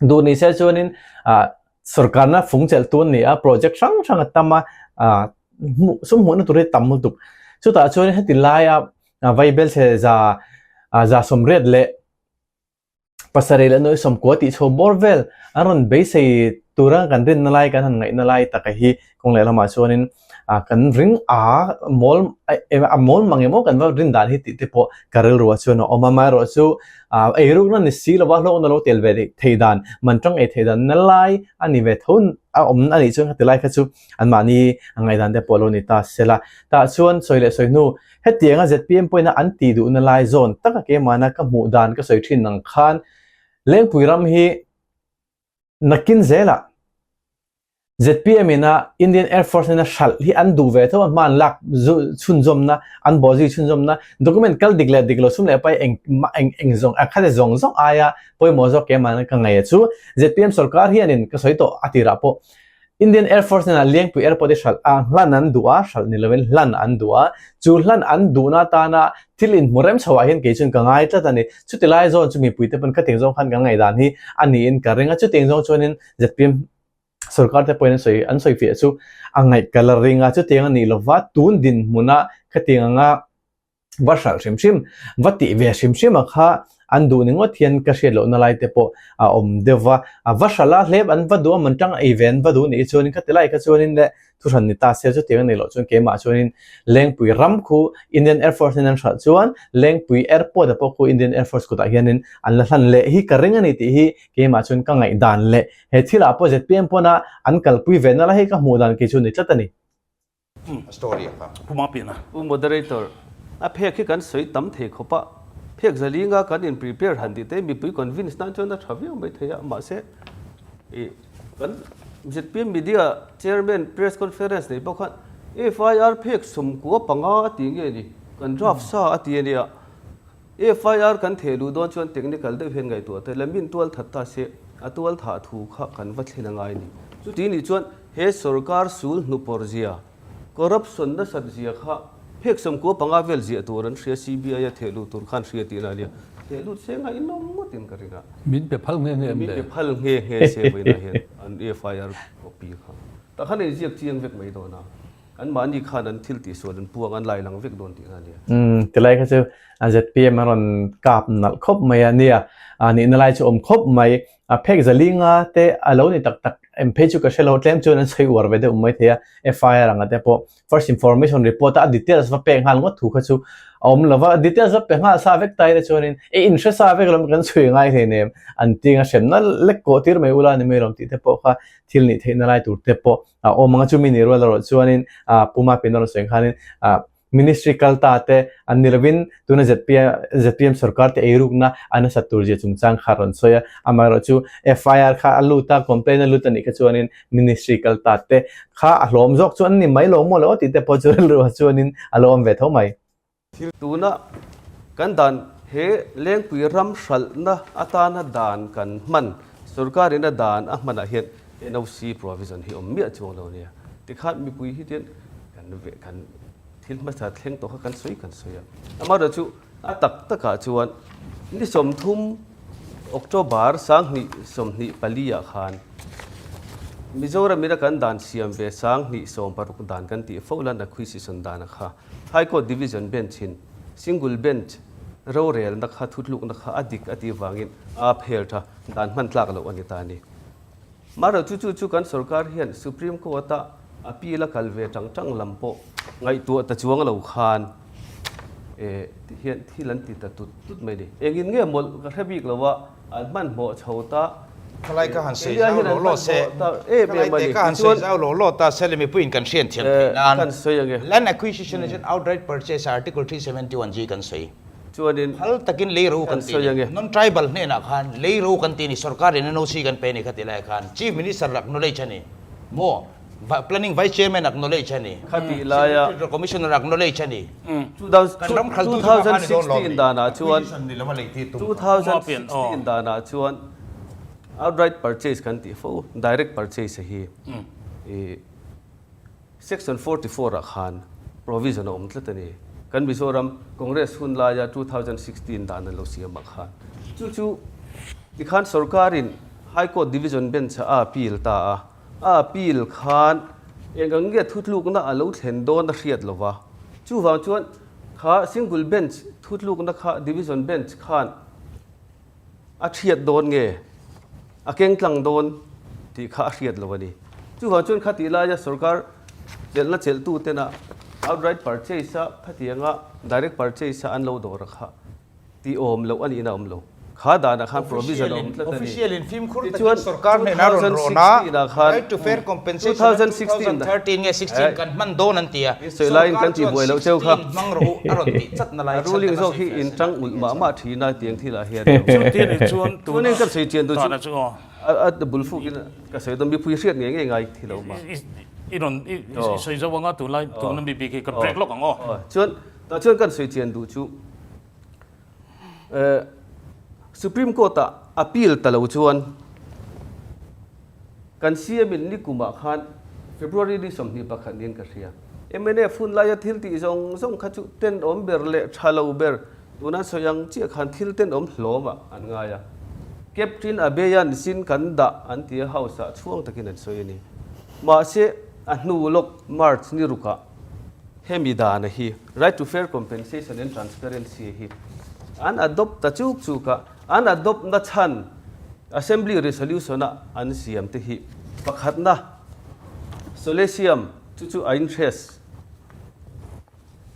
duh ni se chuanin sorkarna fung chelh tu an ni a project hrang hrang a tam a hmuh sum hmuhna tur hi tam lutuk chutah chuan heti laia Vaibel chhe za 80 leh 7 leh nuai 90 tih chho bawr vel an rawn beisei tura kan rinna lai kan han ngaihna lai taka hi kawng leh lamah chuanin kan ring a mawl a mawl mang emaw kan va rin dan hi tih te pawh ka rilruah chuan a awm a amaherawhchu eirukna ni si lova hlawkna lo tel ve thei dan man tang ei thei dan na lai a ni ve tho a awm a nih chuan khati lai kha chu anmahni a ngaihdan te pawh lo ni ta sela tah chuan sawi leh sawi hnu Hetianga zpm pawhin an tih duhna lai zawn taka keimahna ka hmuh dan ka sawi thin ang khan Lengpui ram hi nakin zelah zpm ina Indian Air Force nena hralh hi an duh ve tho a, hma an lak chhunzawmna, an bawhzui chhunzawmna document kal dik leh dik lo sum leh pai eng eng eng zawng a khate zawng zawng aia pawimawh zawk keimahna ka ngaih a chu zpm sorkar hianin ka sawi tawh a tirah pawh Indian Air Force hnenah Lengpui Airport hi hralh a, hlan an duh a, hralh ni lovin hlan an duh a. Chu hlan an duhna atana thil inhmu rem chhoah hian kei chuan ka ngai tlat a ni. Chuti lai zawn chu mipuite pawn khatiang zawng khan kan ngaihdan hi a niin ka ring a. Chutiang zawng chuanin zpm sorkar te pawhin an sawi an sawi fiah chu a ngaih ka la ring a. Chutiang a nih lova tun dinhmuna khatiang anga va hralh hrim hrim, va tih ve hrim hrim a kha an duh ni ngawt hian ka hriat lohna lai te pawh a awm deuh va, a va hralh a hlep an va duh a man tang ei ve an va duh nih chuanin khati lai kha chuanin le thuhran ni ta se chutiang a nih loh chuan keimah chuanin Lengpui ram khu Indian Air Force in an hralh chuan Lengpui Airport a pawh khu Indian Air Force kutah hianin an la hlan leh hi ka ring a ni tih hi keimah chuan ka ngaihdan leh he thilah pawh zpm pawna an kalpui ve na lai hi ka hmuh dan kei chu ni tlat a ni. A story a kha. Pu Mapina. Pu Moderator, a phek hi kan sawi tam thei khawp a, phek zalinga kan in prepare han tih te mipui convince nan chuan a tha viau mai thei a, mahse i kan zpm media chairman press conference nei pawh khan FIR phek 95 a ti nge ni, kan draft sa a ti a nia. FIR kan theh luh dawn chuan technical deuh hian ngaihtuah ta ila, min tual that ta se, a tual thah thu kha kan va thlen a ngai ni. Chuti nih chuan he sorkar sul hnupawr zia, corruption nasat zia kha phek 95 vel ziah tur an hria, CBI a theh luh tur khan hria tihna a nia. Theh lut se ngaihnawm ngawtin ka ring a. Min pe phal nghe nghe em le? Min pe phal nghe nghe se vawiinah hian an FIR copy kha. Tah khan inziak chiang vek mai dawn a. An mahni khan an thil tihsual an puang an lai lang vek dawn tih kha a nia. Umm tilai kha chu zpm a rawn kap nalh khawp mai a nia, nihna lai chu awm khawp mai. A phek zalinga te a lo ni tak tak em phei chu ka hre lo, tlem chuan an sawi uar ve deuh mai thei a, FIR anga te pawh First Information Report a a details va pek nghal ngawt thu kha chu a awm lo va, details va pe nghal sa vek ta ila chuanin e inhre sa vek lawm kan chhui ngai hleinem an ti anga hremna lek kawh tir mai ula ni mai lawm tih te pawh kha thil nih theihna lai tur te pawh a awm ang a, chumi ni rual erawh chuanin Puma Pinawr sawi ang khanin. Ministry kal ta te an ni lovin tuna zpm sorkar te eirukna a nasat tur zia chungchang kha a rawn sawi a, amaherawhchu FIR kha a lut a, complaint a lut a nih kha chuanin Ministry kal ta te kha a hlawm zawk chu an ni mai lo maw le aw tih te pawh chu rilru ah chuanin a lo awm ve tho mai. Tuna kan dan he Lengpui ram hralhna atana dan kan hman, sorkarin a dan a hmanah hian NOC provision hi awm miah chuang lo nia. Tikhan mipui hi tian kan kan thil hmasa thleng tawh kha kan sawi kan sawi a. Amaherawhchu a tak takah chuan ni 30 October 2024 ah khan Mizoram ina kan dan siam ve 2016 dan kan tih fo lan acquisition dan a kha High Court Division Bench in Single Bench rorelna kha thutlukna kha a dik a tih vangin a phel tha dan hman tlak loh a ni ta a ni. Mahro chu chu chu kan sorkar hian Supreme Court a appeal a kal ve tang tang lam pawh ngaihtuah ta chuang lo khan eh ti hian thil an ti ta tut tut mai a ni. Engin nge mawlh ka hre bik lo a, an hmanhmawh chho ta. Khalai ka han sawi zau law law se, khalai te ka han sawi zau law law ta se le mipuiin kan hriat thiam theih nan. Kan sawi ang e. Land acquisition ah chuan outright purchase article 371 G kan sawi. Chuanin Phal takin lei ro kan ti ni. Non tribal hnenah khan lei ro kan ti ni sorkarin NOC kan pe ni kha ti lai khan Chief Minister acknowledge a ni maw? Planning Vice Chairman acknowledge a ni. Kha ti laia Secretary Commissioner acknowledge a ni. Kan ram khaltu chu kha ni dawn lawm ni. 2016 danah chuan Acquisition ni lova lei tir tum kha. 2016 danah chuan outright purchase kan tih fo direct purchase hi i Section 44 ah khan provision a awm tlat a ni. Kan Mizoram Congress hun laia 2016 dan an lo siam ah khan chu chu tikhan sorkarin High Court Division Bench ah a appeal ta a, a appeal khan eng ang nge thutlukna a lo thlen dawn a hriat lo va, chuvang chuan kha Single Bench thutlukna kha Division Bench khan A hriat dawn nge? A keng tlang dawn tih kha a hriat lo a ni. Chuvang chuan kha tih laia sorkar chelhna chelhtu tena outright purchase a khatianga direct purchase a an lo dawr a kha tih awm loh a nihna a awm lo. Kha danah khan provision a awm tlat a ni. Official in fimkhur takin Tichuan sorkar hnenah rawn rawn a, 2016 ah khan right to fair compensation a 2016 2013 nge 16 kan hman dawn an ti a, I sawi laiin sorkar kan tih chuan buai loh cheu kha. 16 hmang rawh u a rawn tih chat na lai A chhan ruling te kha zawk sawi hi fiah in se tang la ulh ti mah a mah thin a tiang thil ah hian Chuti a nih chuan Chuanin tuna kan sawi chian duh chu tana chu aw. A a bul fukin ka sawi dawn mipui hriat ngei ngei ngai thi lo ma. I rawn i sawi zo anga tunlai tuna mi bik hi ka break lawk ang aw. Chuan tah chuan kan sawi chian duh chu Supreme Court ah appeal ta lo chuan Kan CM in nikumah khan February ni 21 niin ka hria. Mnf hun laia thil tih zawng zawng kha chu tenawm ber leh tha lo ber tuna sawi ang chiah khan thil tenawm hlawm ah an ngai a. Captain Abeyan sin kan dah an ti a house ah chhuang takin an sawi a ni. Mahse a hnu lawk March ni rukah hemi dana hi Right to Fair Compensation and Transparency hi an adopt ta chuk chuk a, an adopt na chhan Assembly Resolution a an siam te hi pakhatna Solesium chu chu a interest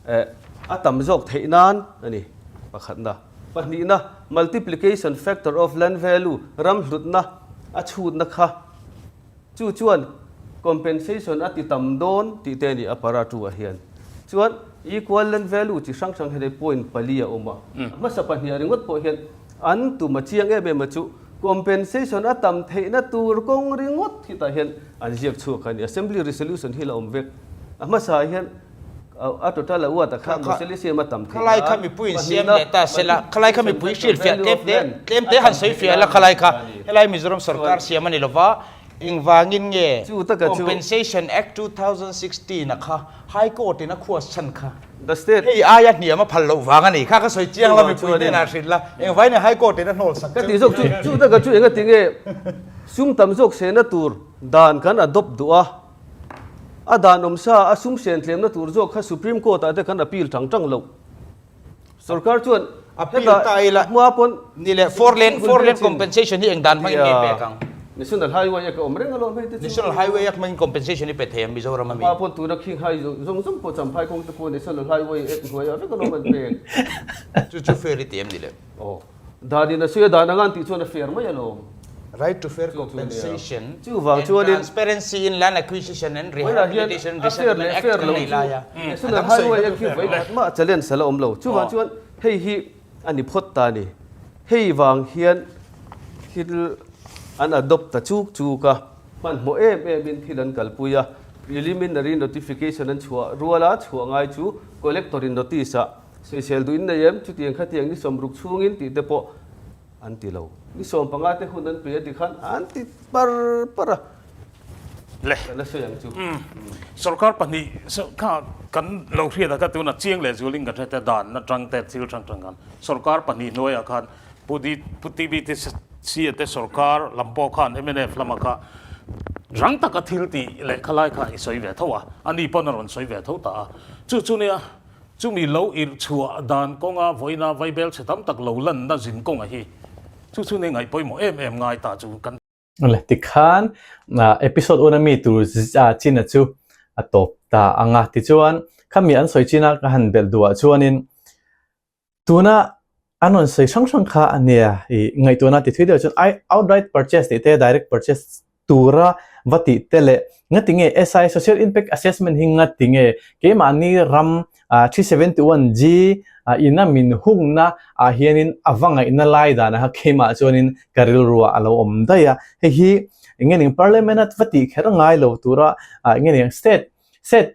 eh a tam zawk theih nan a ni pakhatna. Pahnihna multiplication factor of land value ram hlutna a chhutna kha Chu chuan compensation a ti tam dawn tih te a ni a para 2 ah hian. Chuan equal land value chi hrang hrang hian hei point pali a awm a. A hmasa pahnih ah ringawt pawh hian an tum a chiang em em a chu compensation a tam theihna tur kawng ringawt hi tah hian an ziak chhuak a ni. Assembly resolution hi la awm vek. A hmasa ah hian a total a uat a kha mawseli siam a tam theih Khalai kha mipuiin siam leh ta sela, khalai kha mipui hrilhfiah tlem te, tlem te han sawi fiah la khalai kha, helai Mizoram sorkar siam a ni lova, engvangin nge Compensation Act 2016 a kha High Court in a khuas chhan kha hei aia hniam a phal loh vang a ni kha ka sawi chiang la mipui hnenah hrilh la, engvangin nge High Court in a hnawl sak cheu tih lai. Chu taka chu engatinge sum tam zawk sehna tur dan kan adopt duh a. A dan awm sa a sum sen tlemna tur zawk kha Supreme Court ah te kan appeal tang tang loh. Sorkar chuan Appeal ta ila hma pawn ni leh four lane four lane compensation hi eng dan hmangin nge pek ang? National Highway a ka awm reng alawm hei te chu. National Highway a hmangin compensation hi pe thei ang Mizoram ami? Hma pawn tuna khing hai zawng zawng pawh Champhai kawng te pawh National Highway ek hnuaiah vek alawm an pek. Chu chu fair i ti em ni le? Aw. Dan in a sawi a dan anga an tih chuan a fair mai alawm. Right to fair compensation Chuvang and chuanin transparency in land acquisition and Vawilah hian rehabilitation a fair resettlement leh act fair kan lo nei chu lai a. A National dang sawi Highway kha a chu khi fair vawi lo. khat mah challenge a la awm lo. Chuvang chuan hei hi a ni phawt ta a ni. Hei vang hian thil an adopt ta chuk chuk a, hmanhmawh em em in thil an kalpui a. Preliminary notification an chhuah rual a, chhuah ngai chu Collector in notice ah sawisel duh in nei em? Chutiang khatiang ni sawmruk chhungin tih te pawh An ti lo. Ni 15 te hun an pe a ti khan an ti par par a. Le. Ka la sawi ang chu. Sorkar pahnih kha kan lo hriat a kha tuna chiang leh zualin kan hre te dan atang te thil hrang hrang khan sorkar pahnih hnuaiah khan Pu D Pu TBTC a te sorkar lam pawh khan mnf lama kha rang taka thil tih leh khalai kha i sawi ve tho a, ani pawn a rawn sawi ve tho ta a. Chu chu nia Chumi lo irh chhuah dan kawnga vawiina vaibel chhe tam tak lo lanna zin kawnga hi chu chu nei ngaih pawimawh em em ngai ta chu kan Le tikhan episode una mi tur china chu a tawp ta ang a, tichuan khami an sawi china ka han belh duhah chuanin tuna an rawn sawi hrang hrang kha a nia i ngaihtuahna ti thui deuh chuan outright purchase tih te direct purchase tura va tih te leh ngati nge SI Social Impact Assessment hi ngati nge keimahni ram 371G ina min hungna ah hianin a va ngaihna lai danah kha keimah chuanin ka rilruah a lo awm daih a, hei hi enge ning Parliament a va tih kher ngai lo tura enge ning state state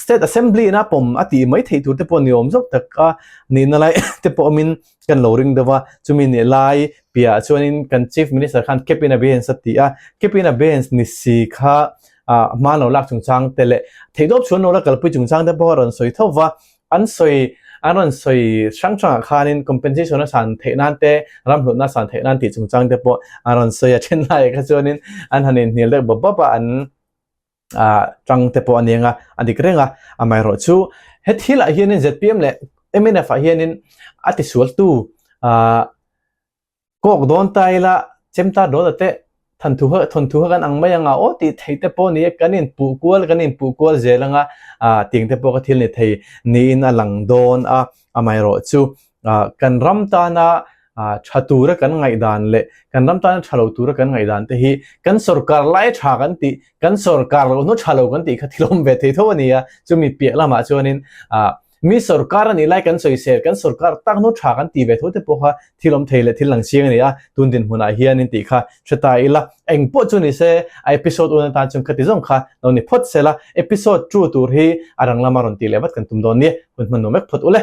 State Assembly ina pawm a tih mai theih tur te pawh ni awm zawk tak a nihna lai te pawh awmin kan lo ring deuh a, chumi nih lai piahah chuanin kan Chief Minister khan Cap in Abeyance a ti a, Cap in Abeyance ni si kha ah hma an lo lak chungchang te leh theihtawp chhuan lo la kalpui chungchang te pawh a rawn sawi tho va, an sawi an rawn sawi hrang hrangah khanin compensation a san theih nan te ramhlutna a san theih nan tih chungchang te pawh an rawn sawi a, then laiah kha chuanin an han inhnial deuh bawp bawp a an. ah tang te pawh a ni ang a, a dik reng a, amaherawh chu he thilah hianin zpm leh mnf ah hianin a tisualtu ah kawk dawn ta ila chem ta dawn ate thanthu kha thawnthu kha kan ang mai anga aw tih theih te pawh a ni a, kan inpuh kual kan inpuh kual zel anga ah tiang te pawh kha thil ni thei niin a lang dawn a, amaherawh chu ah kan ram tana ah tha tura kan ngaihdan leh kan ram tana tha lo tura kan ngaihdan te hi kan sorkar lai tha kan tih kan sorkar loh hnu tha lo kan tih kha thil awm ve thei tho a ni a, chumi piah lamah chuanin ah mi sorkar a nih lai kan sawisel kan sorkar tak hnu tha kan tih ve tho te pawh kha thil awm thei leh thil lang chiang a ni a, tun dinhmunah hianin tih kha hre ta ila eng pawh chu ni se a episode un atan chuan khati zawng kha lo ni phawt sela episode 2 tur hi a rang lama rawn tih leh vat kan tum dawn nia hun hman nuam vek phawt ule.